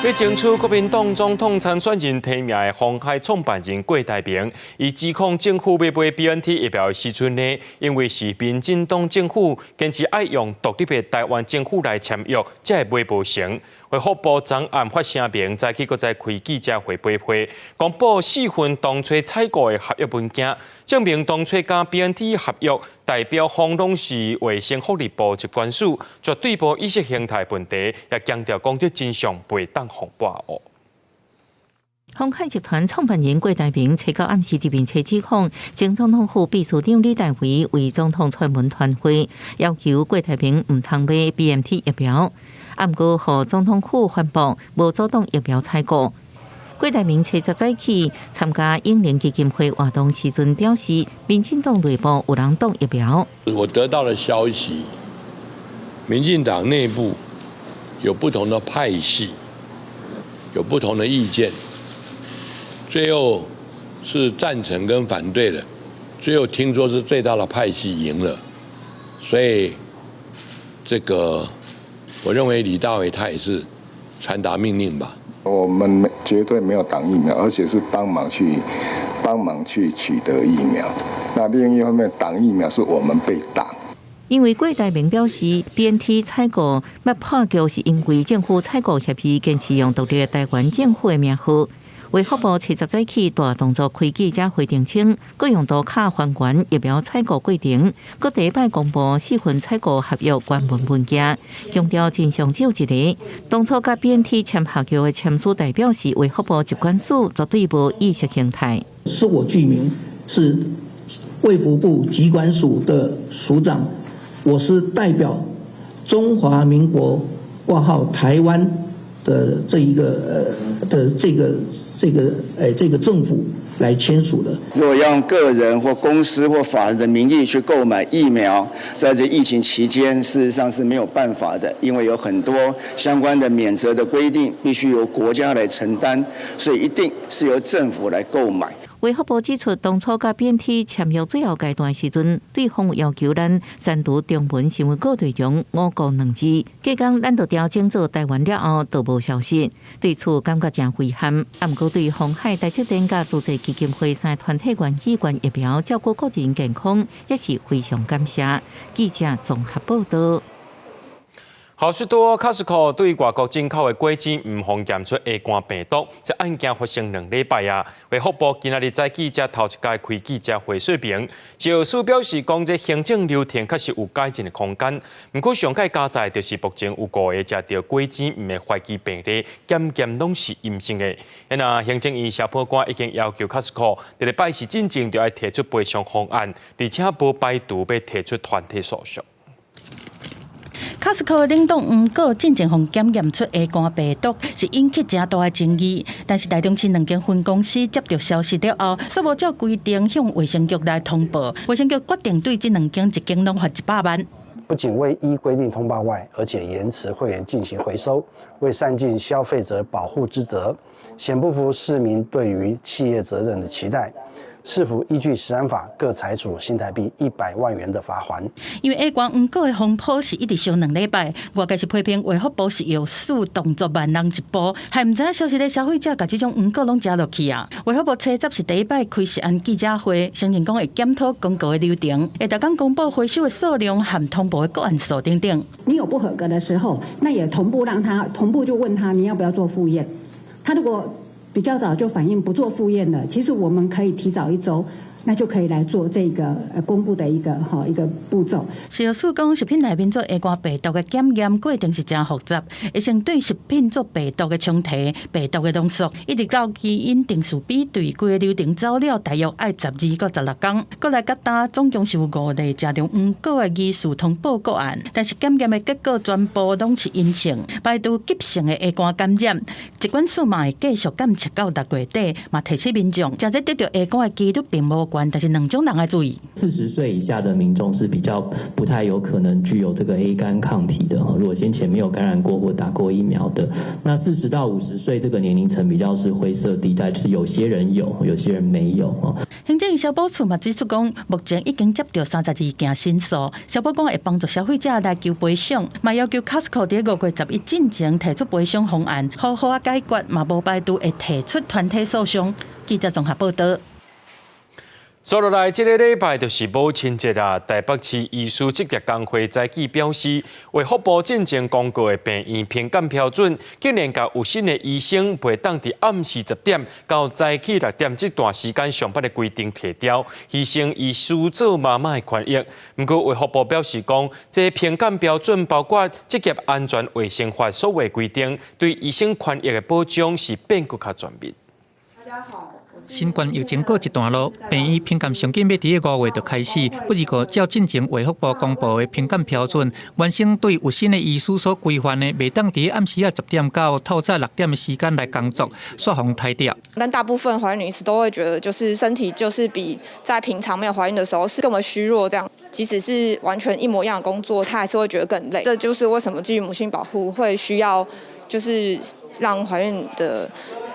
欲爭取國民黨總統參選人提名的鴻海創辦人郭台銘，伊指控政府欲買 BNT 疫苗的時陣呢，因為是民進黨政府堅持愛用獨立的台灣政府來簽約，才會買無成。衛福部昨暗發聲明，早起閣再開記者會回覆，公布四份當初採購的合約文件，證明當初佮 BNT 合約代標方攏是衛生福利部疾管署，絕對無意識形態問題，也強調講這真相袂當予抹烏。鴻海集團創辦人郭台銘初九暗時佇面冊指控，前總統府秘書長李大維為總統串門傳話，要求郭台銘毋通買 BNT 疫苗。毋過，予總統府反駁，無阻擋疫苗採購。郭台銘初十早起參加永齡基金會活動時陣表示，民進黨內部有人擋疫苗。我得到的消息，民進黨內部有不同的派系，有不同的意見，最後是贊成跟反對的，最後聽說是最大的派系贏了，所以這個。我認為李大維他也是傳達命令吧。我們絕對沒有擋疫苗，而且是幫忙去取得疫苗。那另一方面，擋疫苗是我們被擋。因為郭台銘表示，BNT 採購欲破局是因為政府採購協議堅持用獨立台灣政府的名號。衛福部初十早起大動作開記者會澄清，閣用塗跤還原疫苗採購過程，閣第一擺公布四份採購合約原文文件，強調真相只有一個。當初佮 BNT 簽合約的簽署代表是衛福部疾管署，絕對無意識形態。是我具名，是衛福部疾管署的署長，我是代表中華民國掛號台灣的這一個的這個政府來簽署的。若用個人或公司或法人的名義去購買疫苗，在這疫情期間，事實上是沒有辦法的，因為有很多相關的免責的規定，必須由國家來承擔，所以一定是由政府來購買。衛福部指出，當初佮 BNT 簽約最後階段時陣，對方有要求咱刪除中文新聞稿內容五國兩字，隔工咱就調整做台灣了後，就無消息，對此感覺誠遺憾。毋過對鴻海、台積電佮慈濟基金會三團體願意捐疫苗照顧個人健康，也是非常感謝。記者綜合報道。好市多 Costco 對外國進口的果子毋予檢出乙肝病毒，這案件發生2禮拜啊。衛福部今仔日早起才頭一擺開記者會說明，食藥署表示講，這行政流程確實有改進的空間。毋過上蓋加載就是目前有五個食著果子毋的懷疑病例，檢驗攏是陰性的。那行政院社保官已經要求 Costco，佇咧拜四進前就愛提出賠償方案，而且無排除欲提出團體訴訟。 Costco 冷凍黃果進前予檢驗出 A 肝病毒，是引起誠大的爭議。但是台中市兩間分公司接著消息了後，煞無照規定向衛生局來通報。衛生局決定對這兩間一間攏罰100萬。不僅未依規定通報外，而且延遲會員進行回收，未善盡消費者保護之責，顯不符市民對於企業責任的期待。市府依據食安法各裁處新台幣100萬元的罰鍰。因為 A 肝黃果的風波是一直燒2禮拜，外界是批評衛福部食藥署動作慢人一步，害毋知影消息的消費者共這種黃果攏食落去啊。衛福部初十是第一擺開食安記者會，承認講會檢討公告的流程，會逐工公布回收的數量和通報的個案數等等。你有不合格的時候，那也同步讓他同步就問他你要不要做複驗，他如果比較早就反映不做複驗了，其實我們可以提早一週，那就可以來做這個公布的一個步驟。食藥署講，食品內面做 A 肝病毒的檢驗過程是誠複雜，會先對食品做病毒的沖提、病毒的濃縮，一直到基因定序比對，規个流程走了大約愛12到16工。過來佮今總共是有五例食著黃果的疑似通報個案，但是檢驗的結果全部攏是陰性，排除急性的 A 肝感染。疾管署嘛會繼續監測到6月底，嘛提醒民眾，食這得著 A 肝的幾率並無懸，但是兩種人愛注意。 40歲以下的民眾是比較不太有可能具有這個 A 肝抗體的。如果先前沒有感染過或打過疫苗的，那40到50歲這個年齡層比較是灰色地帶，就是有些人有，有些人沒有。行政院消保處嘛指出講，目前已經接著32件申訴，消保官會幫助消費者來求賠償，嘛要求 Costco 佇5月11進前提出賠償方案，好好仔解決，嘛無排除會提出團體訴訟。記者綜合報導。煞落來，這個禮拜就是母親節啦。台北市醫師職業工會早起表示，衛福部進前公告的病院評鑑標準，竟然共有身的醫生袂當佇暗時10點到早起6點這段時間上班的規定撤掉，犧牲醫師做媽媽的權益。毋過衛福部表示講，這評鑑標準包括職業安全衛生法所有規定，對醫生權益的保障是變閣較全面。大家好。新冠疫情告一段落，病院評鑑上緊欲佇5月就開始。不過照進前衛福部公布的評鑑標準，原先對有身的醫師所規範的，袂當佇暗時仔10點到透早6點的時間來工作，煞予刣掉。但大部分懷孕女士都會覺得，就是身體就是比在平常沒有懷孕的時候是更為虛弱，這樣即使是完全一模一樣的工作，她還是會覺得更累。這就是為什麼基於母性保護會需要，就是讓懷孕的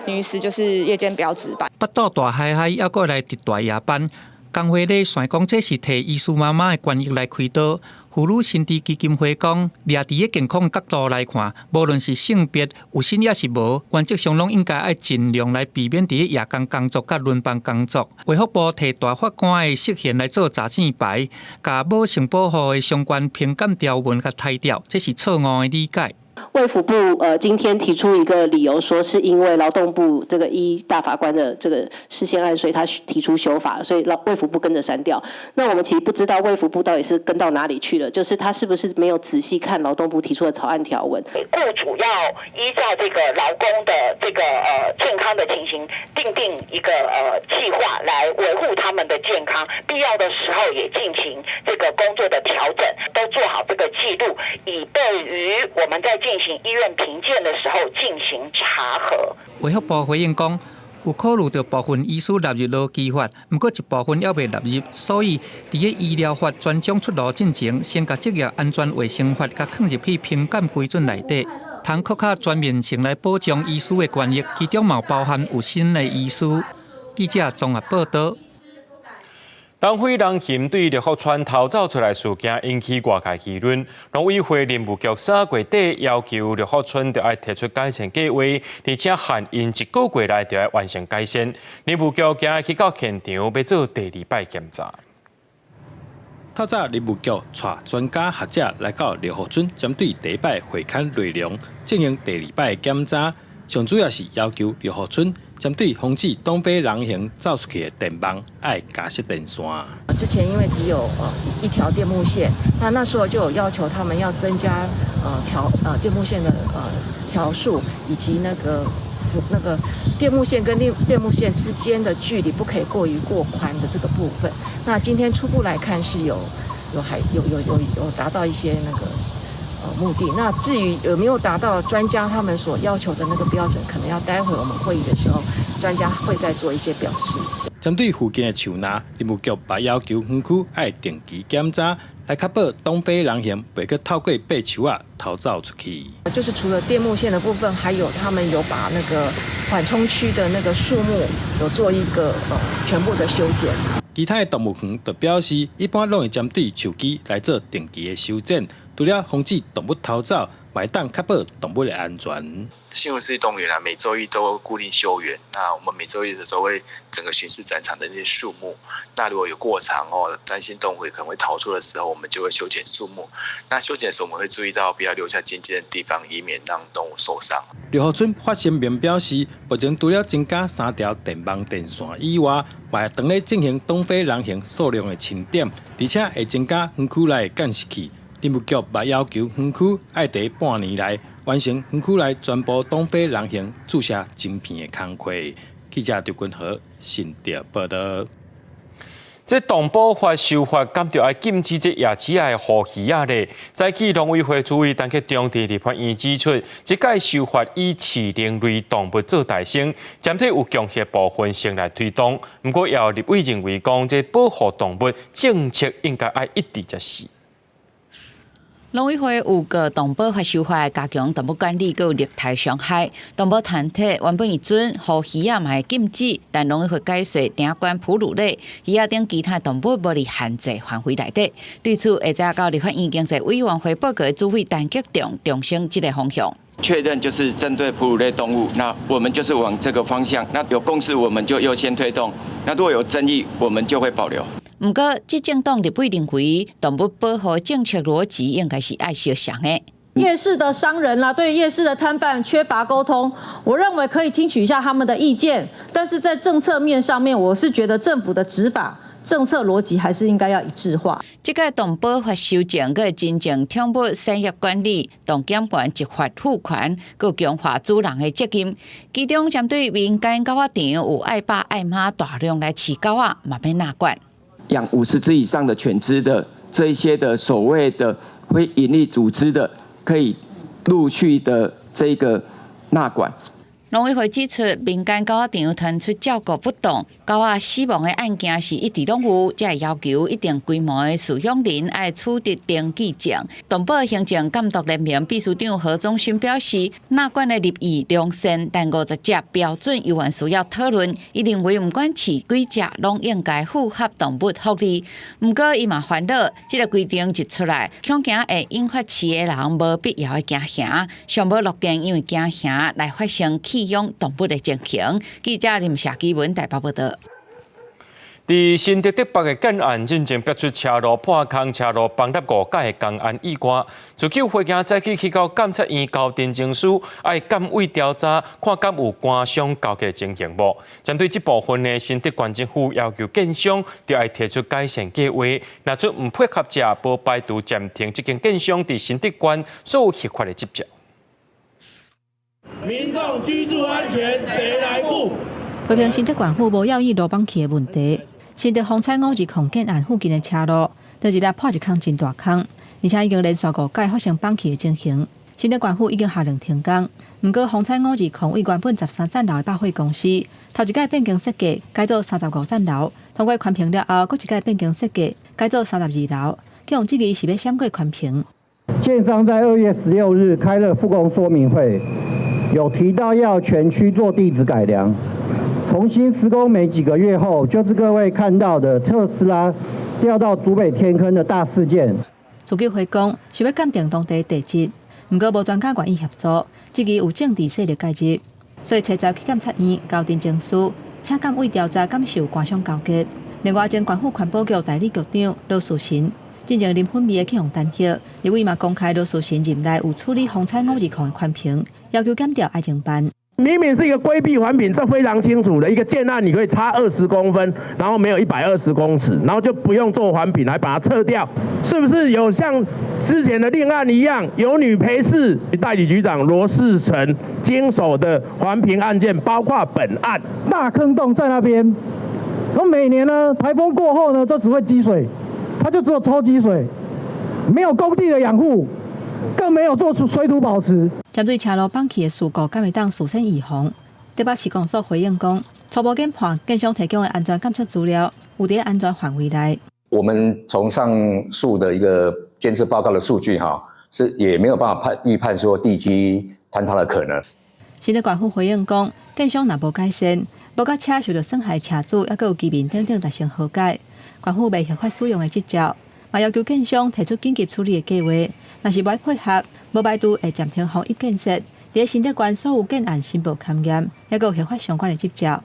女醫師就是夜間不要值班。腹肚大嗨嗨，猶閣來值大夜班，工會咧想講這是替醫師媽媽的權益來開刀。婦女身體基金會講，掠佇個健康角度來看，無論是性別有身抑是無，原則上攏應該愛盡量來避免佇夜間工作佮輪班工作。衛福部提大法官的釋憲來做閘箭牌，共母性保護的相關評鑑條文共刣掉，這是錯誤的理解。衛福部今天提出一個理由，說是因為勞動部這個依大法官的這個釋憲案，所以他提出修法，所以勞衛福部跟着刪掉。那我們其實不知道衛福部到底是跟到哪裡去了，就是他是不是沒有仔細看勞動部提出的草案條文？雇主要依照這個勞工的這個健康的情形，訂定一個計劃來維護他們的健康，必要的時候也進行這個工作的調整，都做好這個記錄，以備於我們在進行醫院評鑑的時候進行查核。衛福部回應講，有考慮著部分醫師納入勞基法，毋過一部分猶未納入，所以佇個醫療法專章出爐進前，先共職業安全衛生法共放入去評鑑規準內底，通閣較全面性來保障醫師的權益，其中嘛包含有身的醫師。記者綜合報導。東非人熊對六福村逃走出來事件引起外界議論，農委會林務局3月底要求六福村著愛提出改善計劃，而且限𪜶一個月內著愛完成改善。林務局今日去到現場，欲做第二擺檢查。透早林務局帶專家學者來到六福村，針對第一擺會勘內容進行第二擺檢查。上主要是要求六福村針對防止東非狼熊走出去的電網愛加設電線。之前因為只有一條電木線，那那時候就有要求他們要增加條電木線的條數，以及那個電木線跟電木線之間的距離不可以過於過寬的這個部分。那今天初步來看是有還有達到一些那個目的。那至於有沒有達到專家他們所要求的那個標準，可能要待會我們會議的時候，專家會再做一些表示。針對附近的樹林，林務局嘛要求園區愛定期檢查，來確保東非狼熊袂閣透過爬樹仔逃走出去。就是除了電木線的部分，還有他們有把那個緩衝區的那個樹木有做一個全部的修剪。其他的動物園就表示，一般攏會針對樹枝來做定期的修剪，除了防止動物逃走，嘛會當確保動物的安全。新竹市立動物園啊，每週一都固定休園。那我們每週一的時候會整個巡視展場的那些樹木。那如果有過長哦，擔心動物可能會逃出的時候，我們就會修剪樹木。那修剪的時候，我們會注意到不要留下尖尖的地方，以免讓動物受傷。六福村發聲明表示，目前除了增加三條電網電線以外，嘛會當咧進行東非狼熊數量的清點，而且會增加園區內的監視器。林務局嘛要求園區愛佇半年內完成園區內全部東非狼熊注射晶片的工課。記者劉君和新竹報導。這動保法修法，敢著愛禁止這夜市仔的魚魚仔咧。早起農委會主委陳吉仲佇立法院指出，這屆修法以飼靈類動物做代先，針對有共識部分先來推動。毋過，也有立委認為講，這保護動物政策應該愛一致才是。農委會有個動保法修法，加強動物管理，閣有虐待傷害。動物團體原本會準魚魚仔嘛會禁止，但農委會解說，定管哺乳類、魚仔等其他動物無佇限制範圍內底。對此，下晝到立法院經濟委員會報告的主委陳吉仲重申這个方向。確認就是針對哺乳類動物，那我們就是往這個方向。那有共識，我們就優先推動；那如果有爭議，我們就會保留。毋過，執政黨立委認為，動物保護政策邏輯應該是愛相像的。夜市的商人啦，對夜市的攤販缺乏溝通，我認為可以聽取一下他們的意見，但是在政策面上面，我是覺得政府的執法政策邏輯還是應該要一致化。這個動保法修正，閣會真正寵物產業管理、動檢權執法賦權，閣強化主人的責任。其中針對民間狗仔場有愛爸愛媽大量來飼狗仔，嘛欲納管。養50隻以上的犬隻的這一些的所謂的非營利組織的，可以陸續的這個納管。農委會指出，民間狗仔場傳出照顧不當、狗仔死亡的案件是一直攏有，才會要求一定規模的飼養人愛取得登記證。動保行政監督聯盟秘書長何宗勳表示，納管的立意良善，但50隻標準猶原需要討論。伊認為，毋管飼幾隻，攏應該符合動物福利。毋過，伊嘛煩惱，這个規定一出來，恐驚會引發飼的人無必要的驚嚇，上無樂見因為驚嚇來發生棄養動物的情形。記者林夏基文台北報導。佇新竹竹北的建案進前逼出車路破空、車路崩塌五架的工安意外，自救會今早起去到監察院交陳情書，愛監委調查，看敢有官商勾結的情形無？針對這部分呢，新竹縣政府要求建商著愛提出改善計劃，若出毋配合者，無排除暫停這間建商佇新竹縣所有核發的執照。民眾居住安全誰來顧？批評新竹縣府無要意路崩去的問題。新竹風采520建案附近的車路，頭一日破一空真大空，而且已經連續五擺發生崩去的情形。新竹縣府已經下令停工。毋過風采520位原本13層樓的百貨公司，頭一擺變更設計改做35層樓，通過環評了後，閣一擺變更設計改做32樓，予人質疑是欲閃過環評。建商在2月16日開了復工說明會，有提到要全區做地質改良。重新施工沒幾個月後，就是各位看到的特斯拉掉到竹北天坑的大事件。自救會講是欲鑑定當地地質，毋過無專家願意協助，質疑有政治勢力介入，所以初十去監察院交陳情書，請監委調查敢是有官商勾結。另外，前縣府環保局代理局長羅樹神進前林粉美的去予彈劾，立委嘛公開羅樹神任內有處理風采520的環評，要求檢調愛偵辦。明明是一個規避環評，這非常清楚的一個建案，你可以差20公分，然後沒有120公尺，然後就不用做環評來把它撤掉，是不是有像之前的另案一樣，有女陪侍代理局長羅世成經手的環評案件，包括本案。大坑洞在那邊，咁每年呢颱風過後呢，都只會積水，它就只有抽積水，沒有工地的養護。更沒有做出水土保持。針對車路崩去的事故，敢會當事先預防？竹北市公所回應講，初步研判建商提供的安全監測資料有佇安全範圍內。我們從上述的一個監測報告的數據，哈，是也沒有辦法判預判說地基坍塌的可能。新竹縣府回應講，建商若無改善，無佮車受著損害車主，抑閣有居民等等達成和解，縣府袂核發使用的執照，嘛要求建商提出緊急處理的計劃。若是無愛配合，無排除會暫停豐邑建設。佇新竹縣所有建案申報勘驗，抑閣有核發相關的執照。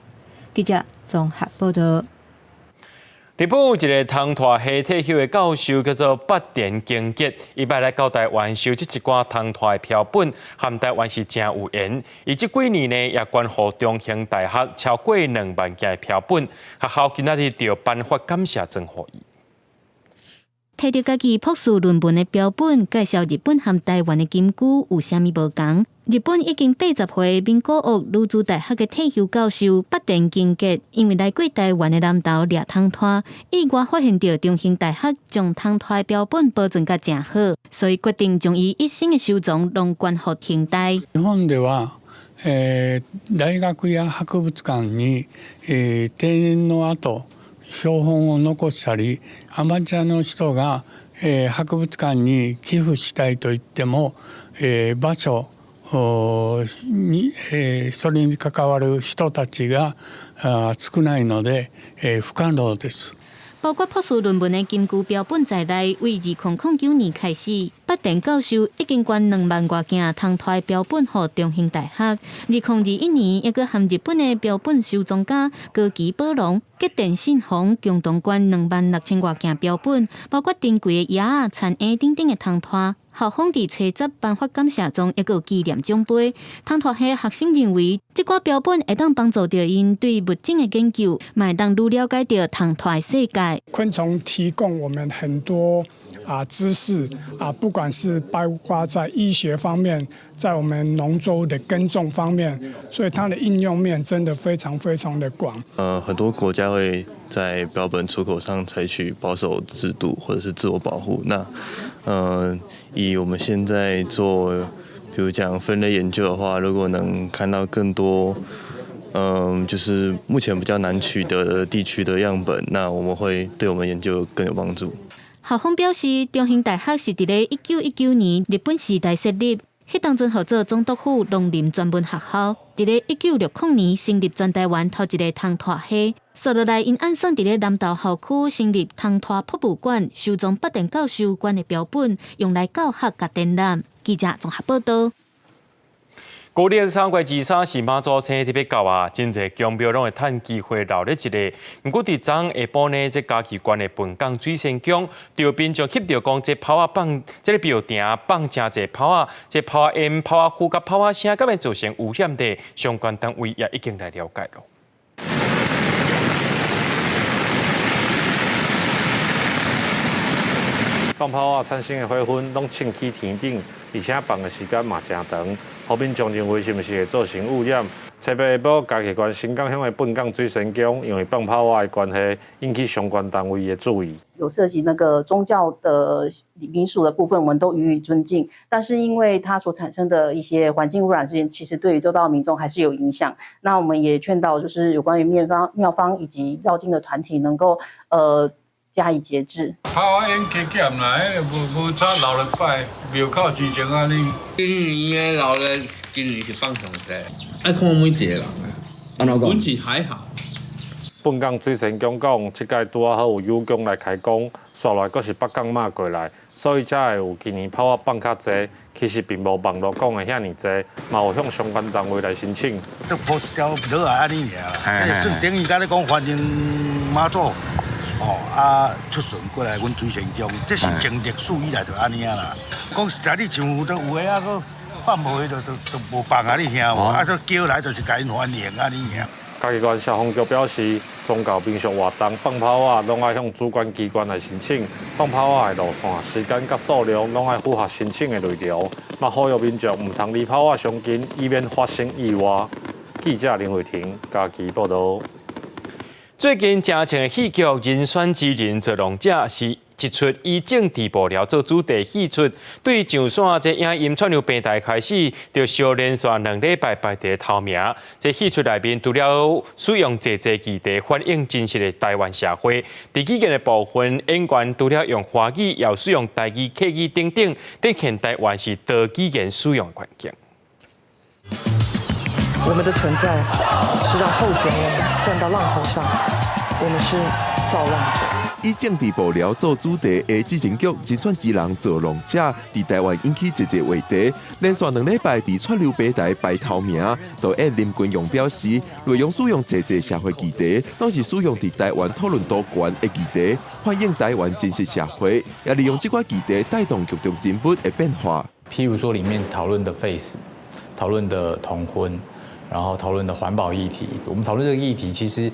記者綜合報導。日本有一个通脫蝦退休的教授，叫做八田耕吉，伊捌來到台灣收集一寡通脫的標本，和台灣是誠有緣。伊這幾年呢，也捐予中興大學超過2萬件的標本，學校今仔日就頒發感謝狀予伊。提著家己博士論文的標本，介紹日本和台灣的金龜有啥物無仝。日本已經80歲名古屋女子大學的退休教授八田英傑，因為來過台灣的南投掠蟲豸，意外發現著中興大學將蟲豸標本保存甲誠好，所以決定將伊一生的收藏攏捐予興大。日本では、大學や博物館に、定年の後標本を残したり、アマチュアの人が、博物館に寄付したいと言っても、場所に、それに関わる人たちが少ないので、不可能です。包括博士論文的金龜標本在內，為2009年開始，八田教授已經捐2萬外件蟲豸標本予中興大學。2021年，猶閣和日本的標本收藏家高崎保隆、吉田信宏共同捐2萬6千外件標本，包括珍貴的蛾仔、田蠅等等的蟲豸。校方佇初十頒發感謝狀，抑閣有紀念獎杯。蟲豸系學生認為，這寡標本會當幫助著𪜶對物種的研究，嘛會當愈了解著蟲豸的世界。昆蟲提供我們很多知識啊，不管是包括在醫學方面，在我們農作物的耕種方面，所以它的應用面真的非常非常的廣。很多國家會在標本出口上採取保守制度，或者是自我保護。那，以我們現在做，比如講分類研究的話，如果能看到更多，就是目前比較難取得的地區的樣本，那我們會對我們研究更有幫助。校方表示，中興大學是佇咧1919年日本時代設立，彼當陣號做總督府農林專門學校。佇咧1960年成立全台灣頭一个蟲豸系，紲落來𪜶按算佇咧南投校區成立蟲豸博物館，收藏八田教授捐的標本，用來教學佮展覽。記者綜合報道。舊曆3月23是媽祖生日特別到啊，真濟宮廟攏會趁機會鬧熱一下。毋過佇昨下晡呢，這嘉義縣的笨港水仙宮，就民眾翕著講，這炮仔放，這个廟埕放誠濟炮仔，這炮仔煙、炮仔霧佮炮仔聲，敢會造成污染的，相關單位也已經來了解囉。放炮仔產生的火花攏衝起天頂，而且放的時間嘛誠長，予民眾認為是毋是會造成污染？七八下晡，嘉義縣新港鄉的笨港水仙宮，因為放炮仔的關係，引起相關單位的注意。有涉及那個宗教的民俗的部分，我們都予以尊敬。但是因為它所產生的一些環境污染事件，其實對於周遭民眾還是有影響。那我們也勸導，就是有關於廟方、廟方以及繞境的團體，能夠加以節制。炮仔煙加減啦，彼个無無差鬧熱擺，廟口時陣按呢。今年的鬧熱，今年是放上濟。愛看每一个人啊，阮是還好。笨港水仙宮講，這屆拄仔好有友工來開工，紲來閣是北港媽過來，所以才會有今年炮仔放較濟。其實並無網路講的遐爾濟，嘛有向相關單位來申請。都鋪一條落來按呢爾，算等於敢咧講歡迎媽祖。哦，啊，出巡過來，阮水仙宮，這是從歷史以來就按呢啊啦。講實在，你像有都有的啊，閣放無的就就就無放啊，你聽無？啊，閣叫來就是共𪜶歡迎按呢爾。嘉義縣消防局表示，宗教民俗活動放炮仔，攏愛向主管機關來申請。放炮仔的路線、時間佮數量，攏愛符合申請的內容。嘛，呼籲民眾毋通離炮仔傷近，以免發生意外。記者林慧婷嘉義報導。最近誠紅的戲劇《人選之人造浪者》是一齣以政治幕僚做主題戲出，對上線這影音串流平台開始，就相連續2禮拜排佇頭名。這戲出內面除了使用濟濟議題反映真實的台灣社會，佇語言的部分，演員除了用華語，也有使用台語、客語等等，展現台灣是多語言使用環境。我們的存在是讓候選人站到浪頭上，我們是造浪者。以政治幕僚做主題的執行局人選之人造浪者，佇台灣引起濟濟話題，連續2禮拜佇串流平台排頭名。導演林君陽表示，內容使用濟濟社會議題，攏是使用佇台灣討論度懸的議題，反映台灣真實社會，也利用這寡議題帶動劇中人物的變化。譬如說，裡面討論的廢死，討論的同婚。然後討論的環保議題，我們討論這個議題其實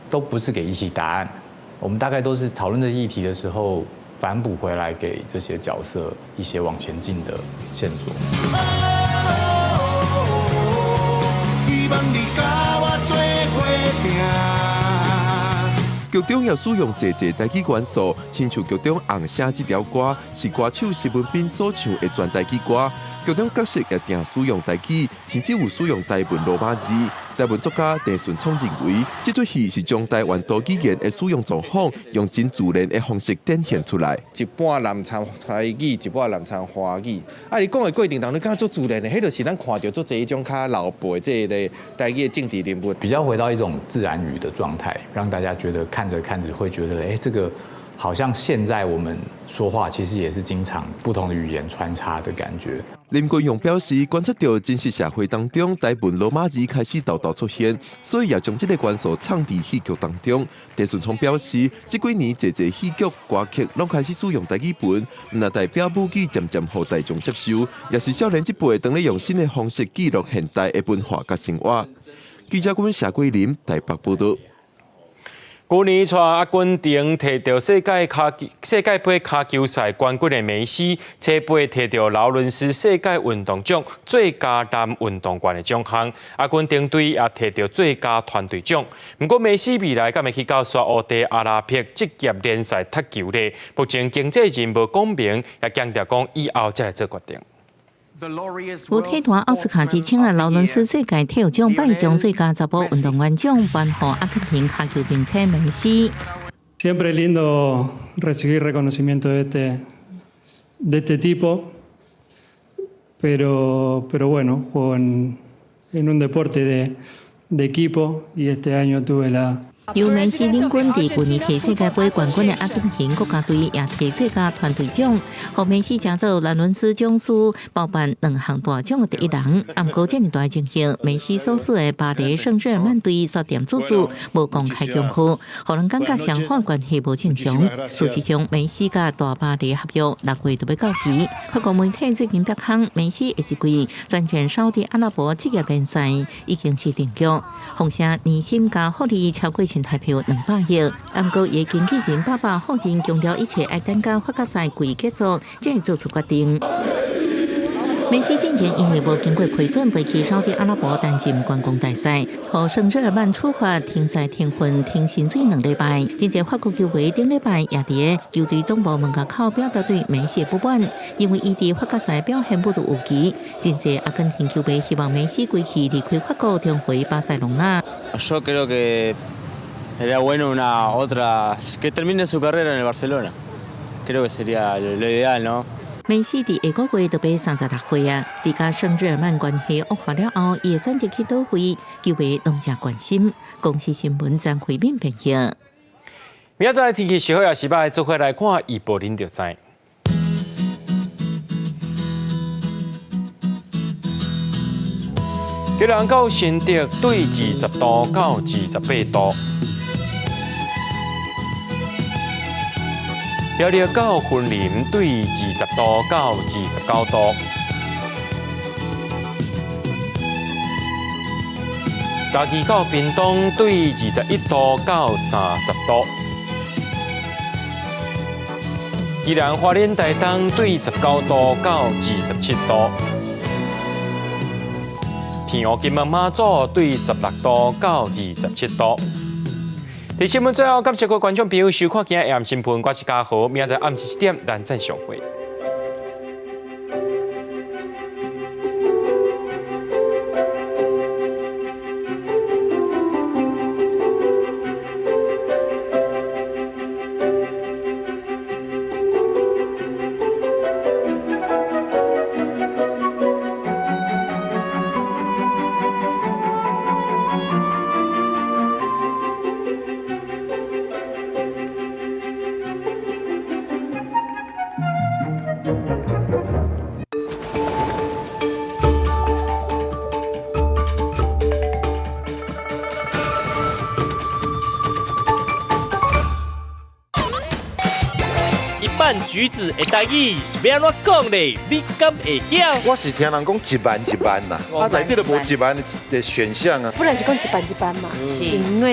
都不是給一起答案，我們大概都是討論這個議題的時候，反哺回來給這些角色一些往前進的線索。希望你佮我做伙拚。劇中也使用濟濟台語元素，親像劇中紅聲這條歌是歌手施文彬所唱的全台語歌。劇中角色也定使用台語，甚至有使用台文羅馬字。台文作家鄭順聰認為，這齣戲是將台灣多語言的使用狀況，用真自然的方式展現出來。一半南摻台語，一半南摻華語。啊，伊講的過程當中，感覺足自然的，彼就是咱看著足濟彼種較老輩這个台語的政治人物。比較回到一種自然語的狀態，讓大家覺得看着看着會覺得，這個好像現在我們說話其實也是經常不同的語言穿插的感覺。林君勇表示，觀察到真實社會當中，台文羅馬字開始沓沓出現，所以也將這個元素藏佇戲劇當中。鄭順聰表示，這幾年濟濟戲劇、歌曲攏開始使用台語文，毋但代表母語漸漸予大眾接受，也是少年這輩當咧用新的方式記錄現代的文化佮生活。記者阮謝桂林台北報導。舊年帶阿根廷摕著世界盃跤球賽冠軍的梅西，初八摕著勞倫斯世界運動獎最佳男運動員的獎項，阿根廷隊也摕著最佳團隊獎。毋過梅西未來敢會去到沙烏地阿拉伯職業聯賽踢球咧？目前經紀人無講明，也強調講以後才來做決定。有體壇奧斯卡之稱的勞倫斯世界體育獎頒獎最佳查埔運動員獎頒予阿根廷跤球明星梅西。 Siempre lindo recibir reconocimiento de este tipo, pero bueno, juego en un deporte de equipo y este año tuve la 由梅西領軍佇舊年摕世界盃冠軍的阿根廷國家隊也摕最佳團隊獎，予梅西成做勞倫斯獎書包辦兩項大獎的第一人。毋過這爾大情形，梅西所屬的巴黎聖日耳曼隊煞踮注注，無公開強呼，予人感覺雙方關係無正常。事實上，梅西佮大巴黎合約6月就欲到期。法國媒體最近曝光，梅西下一季轉戰沙特阿拉伯職業聯賽已經是定局，風聲年薪加福利超過新台幣200億，毋過伊經紀人爸爸否認強調一切愛等到法甲賽季結束才會做出決定。梅西進前因為無經過批准，飛去沙特阿拉伯擔任觀光大使，予聖日耳曼處罰停賽停訓停薪水2禮拜。真濟法國球迷頂禮拜也佇球隊總部門口表達對梅西的不滿，因為伊佇法甲賽表現不如預期。真濟阿根廷球迷希望梅西歸去離開法國，重回巴塞隆納。 Yo creo que sería bueno una otra que termine su carrera en el Barcelona. Creo que sería lo ideal, ¿no? 梅西佇下個月就欲36歲啊！佇佮聖日耳曼關係惡化了後，伊會選擇去佗位，球迷攏誠關心。公視新聞張惠敏編譯。明仔載天氣是好抑是䆀，做伙來看預報，恁就知。基隆到新竹對20度到28度。苗栗到雲林對20度到29度，嘉義到屏東對21度到30度，宜蘭花蓮台東對19度到27度，澎湖金門馬祖對16度到27度。佇新聞最後，感謝各位觀眾朋友收看今日新聞，我是嘉豪，明仔載暗時7點，咱再相會。一半橘子的台語是欲按怎講咧？你敢會曉？我是聽人講一萬一萬啦，啊內底都無一萬的選項啊。本來是講一萬一萬嘛，是因為。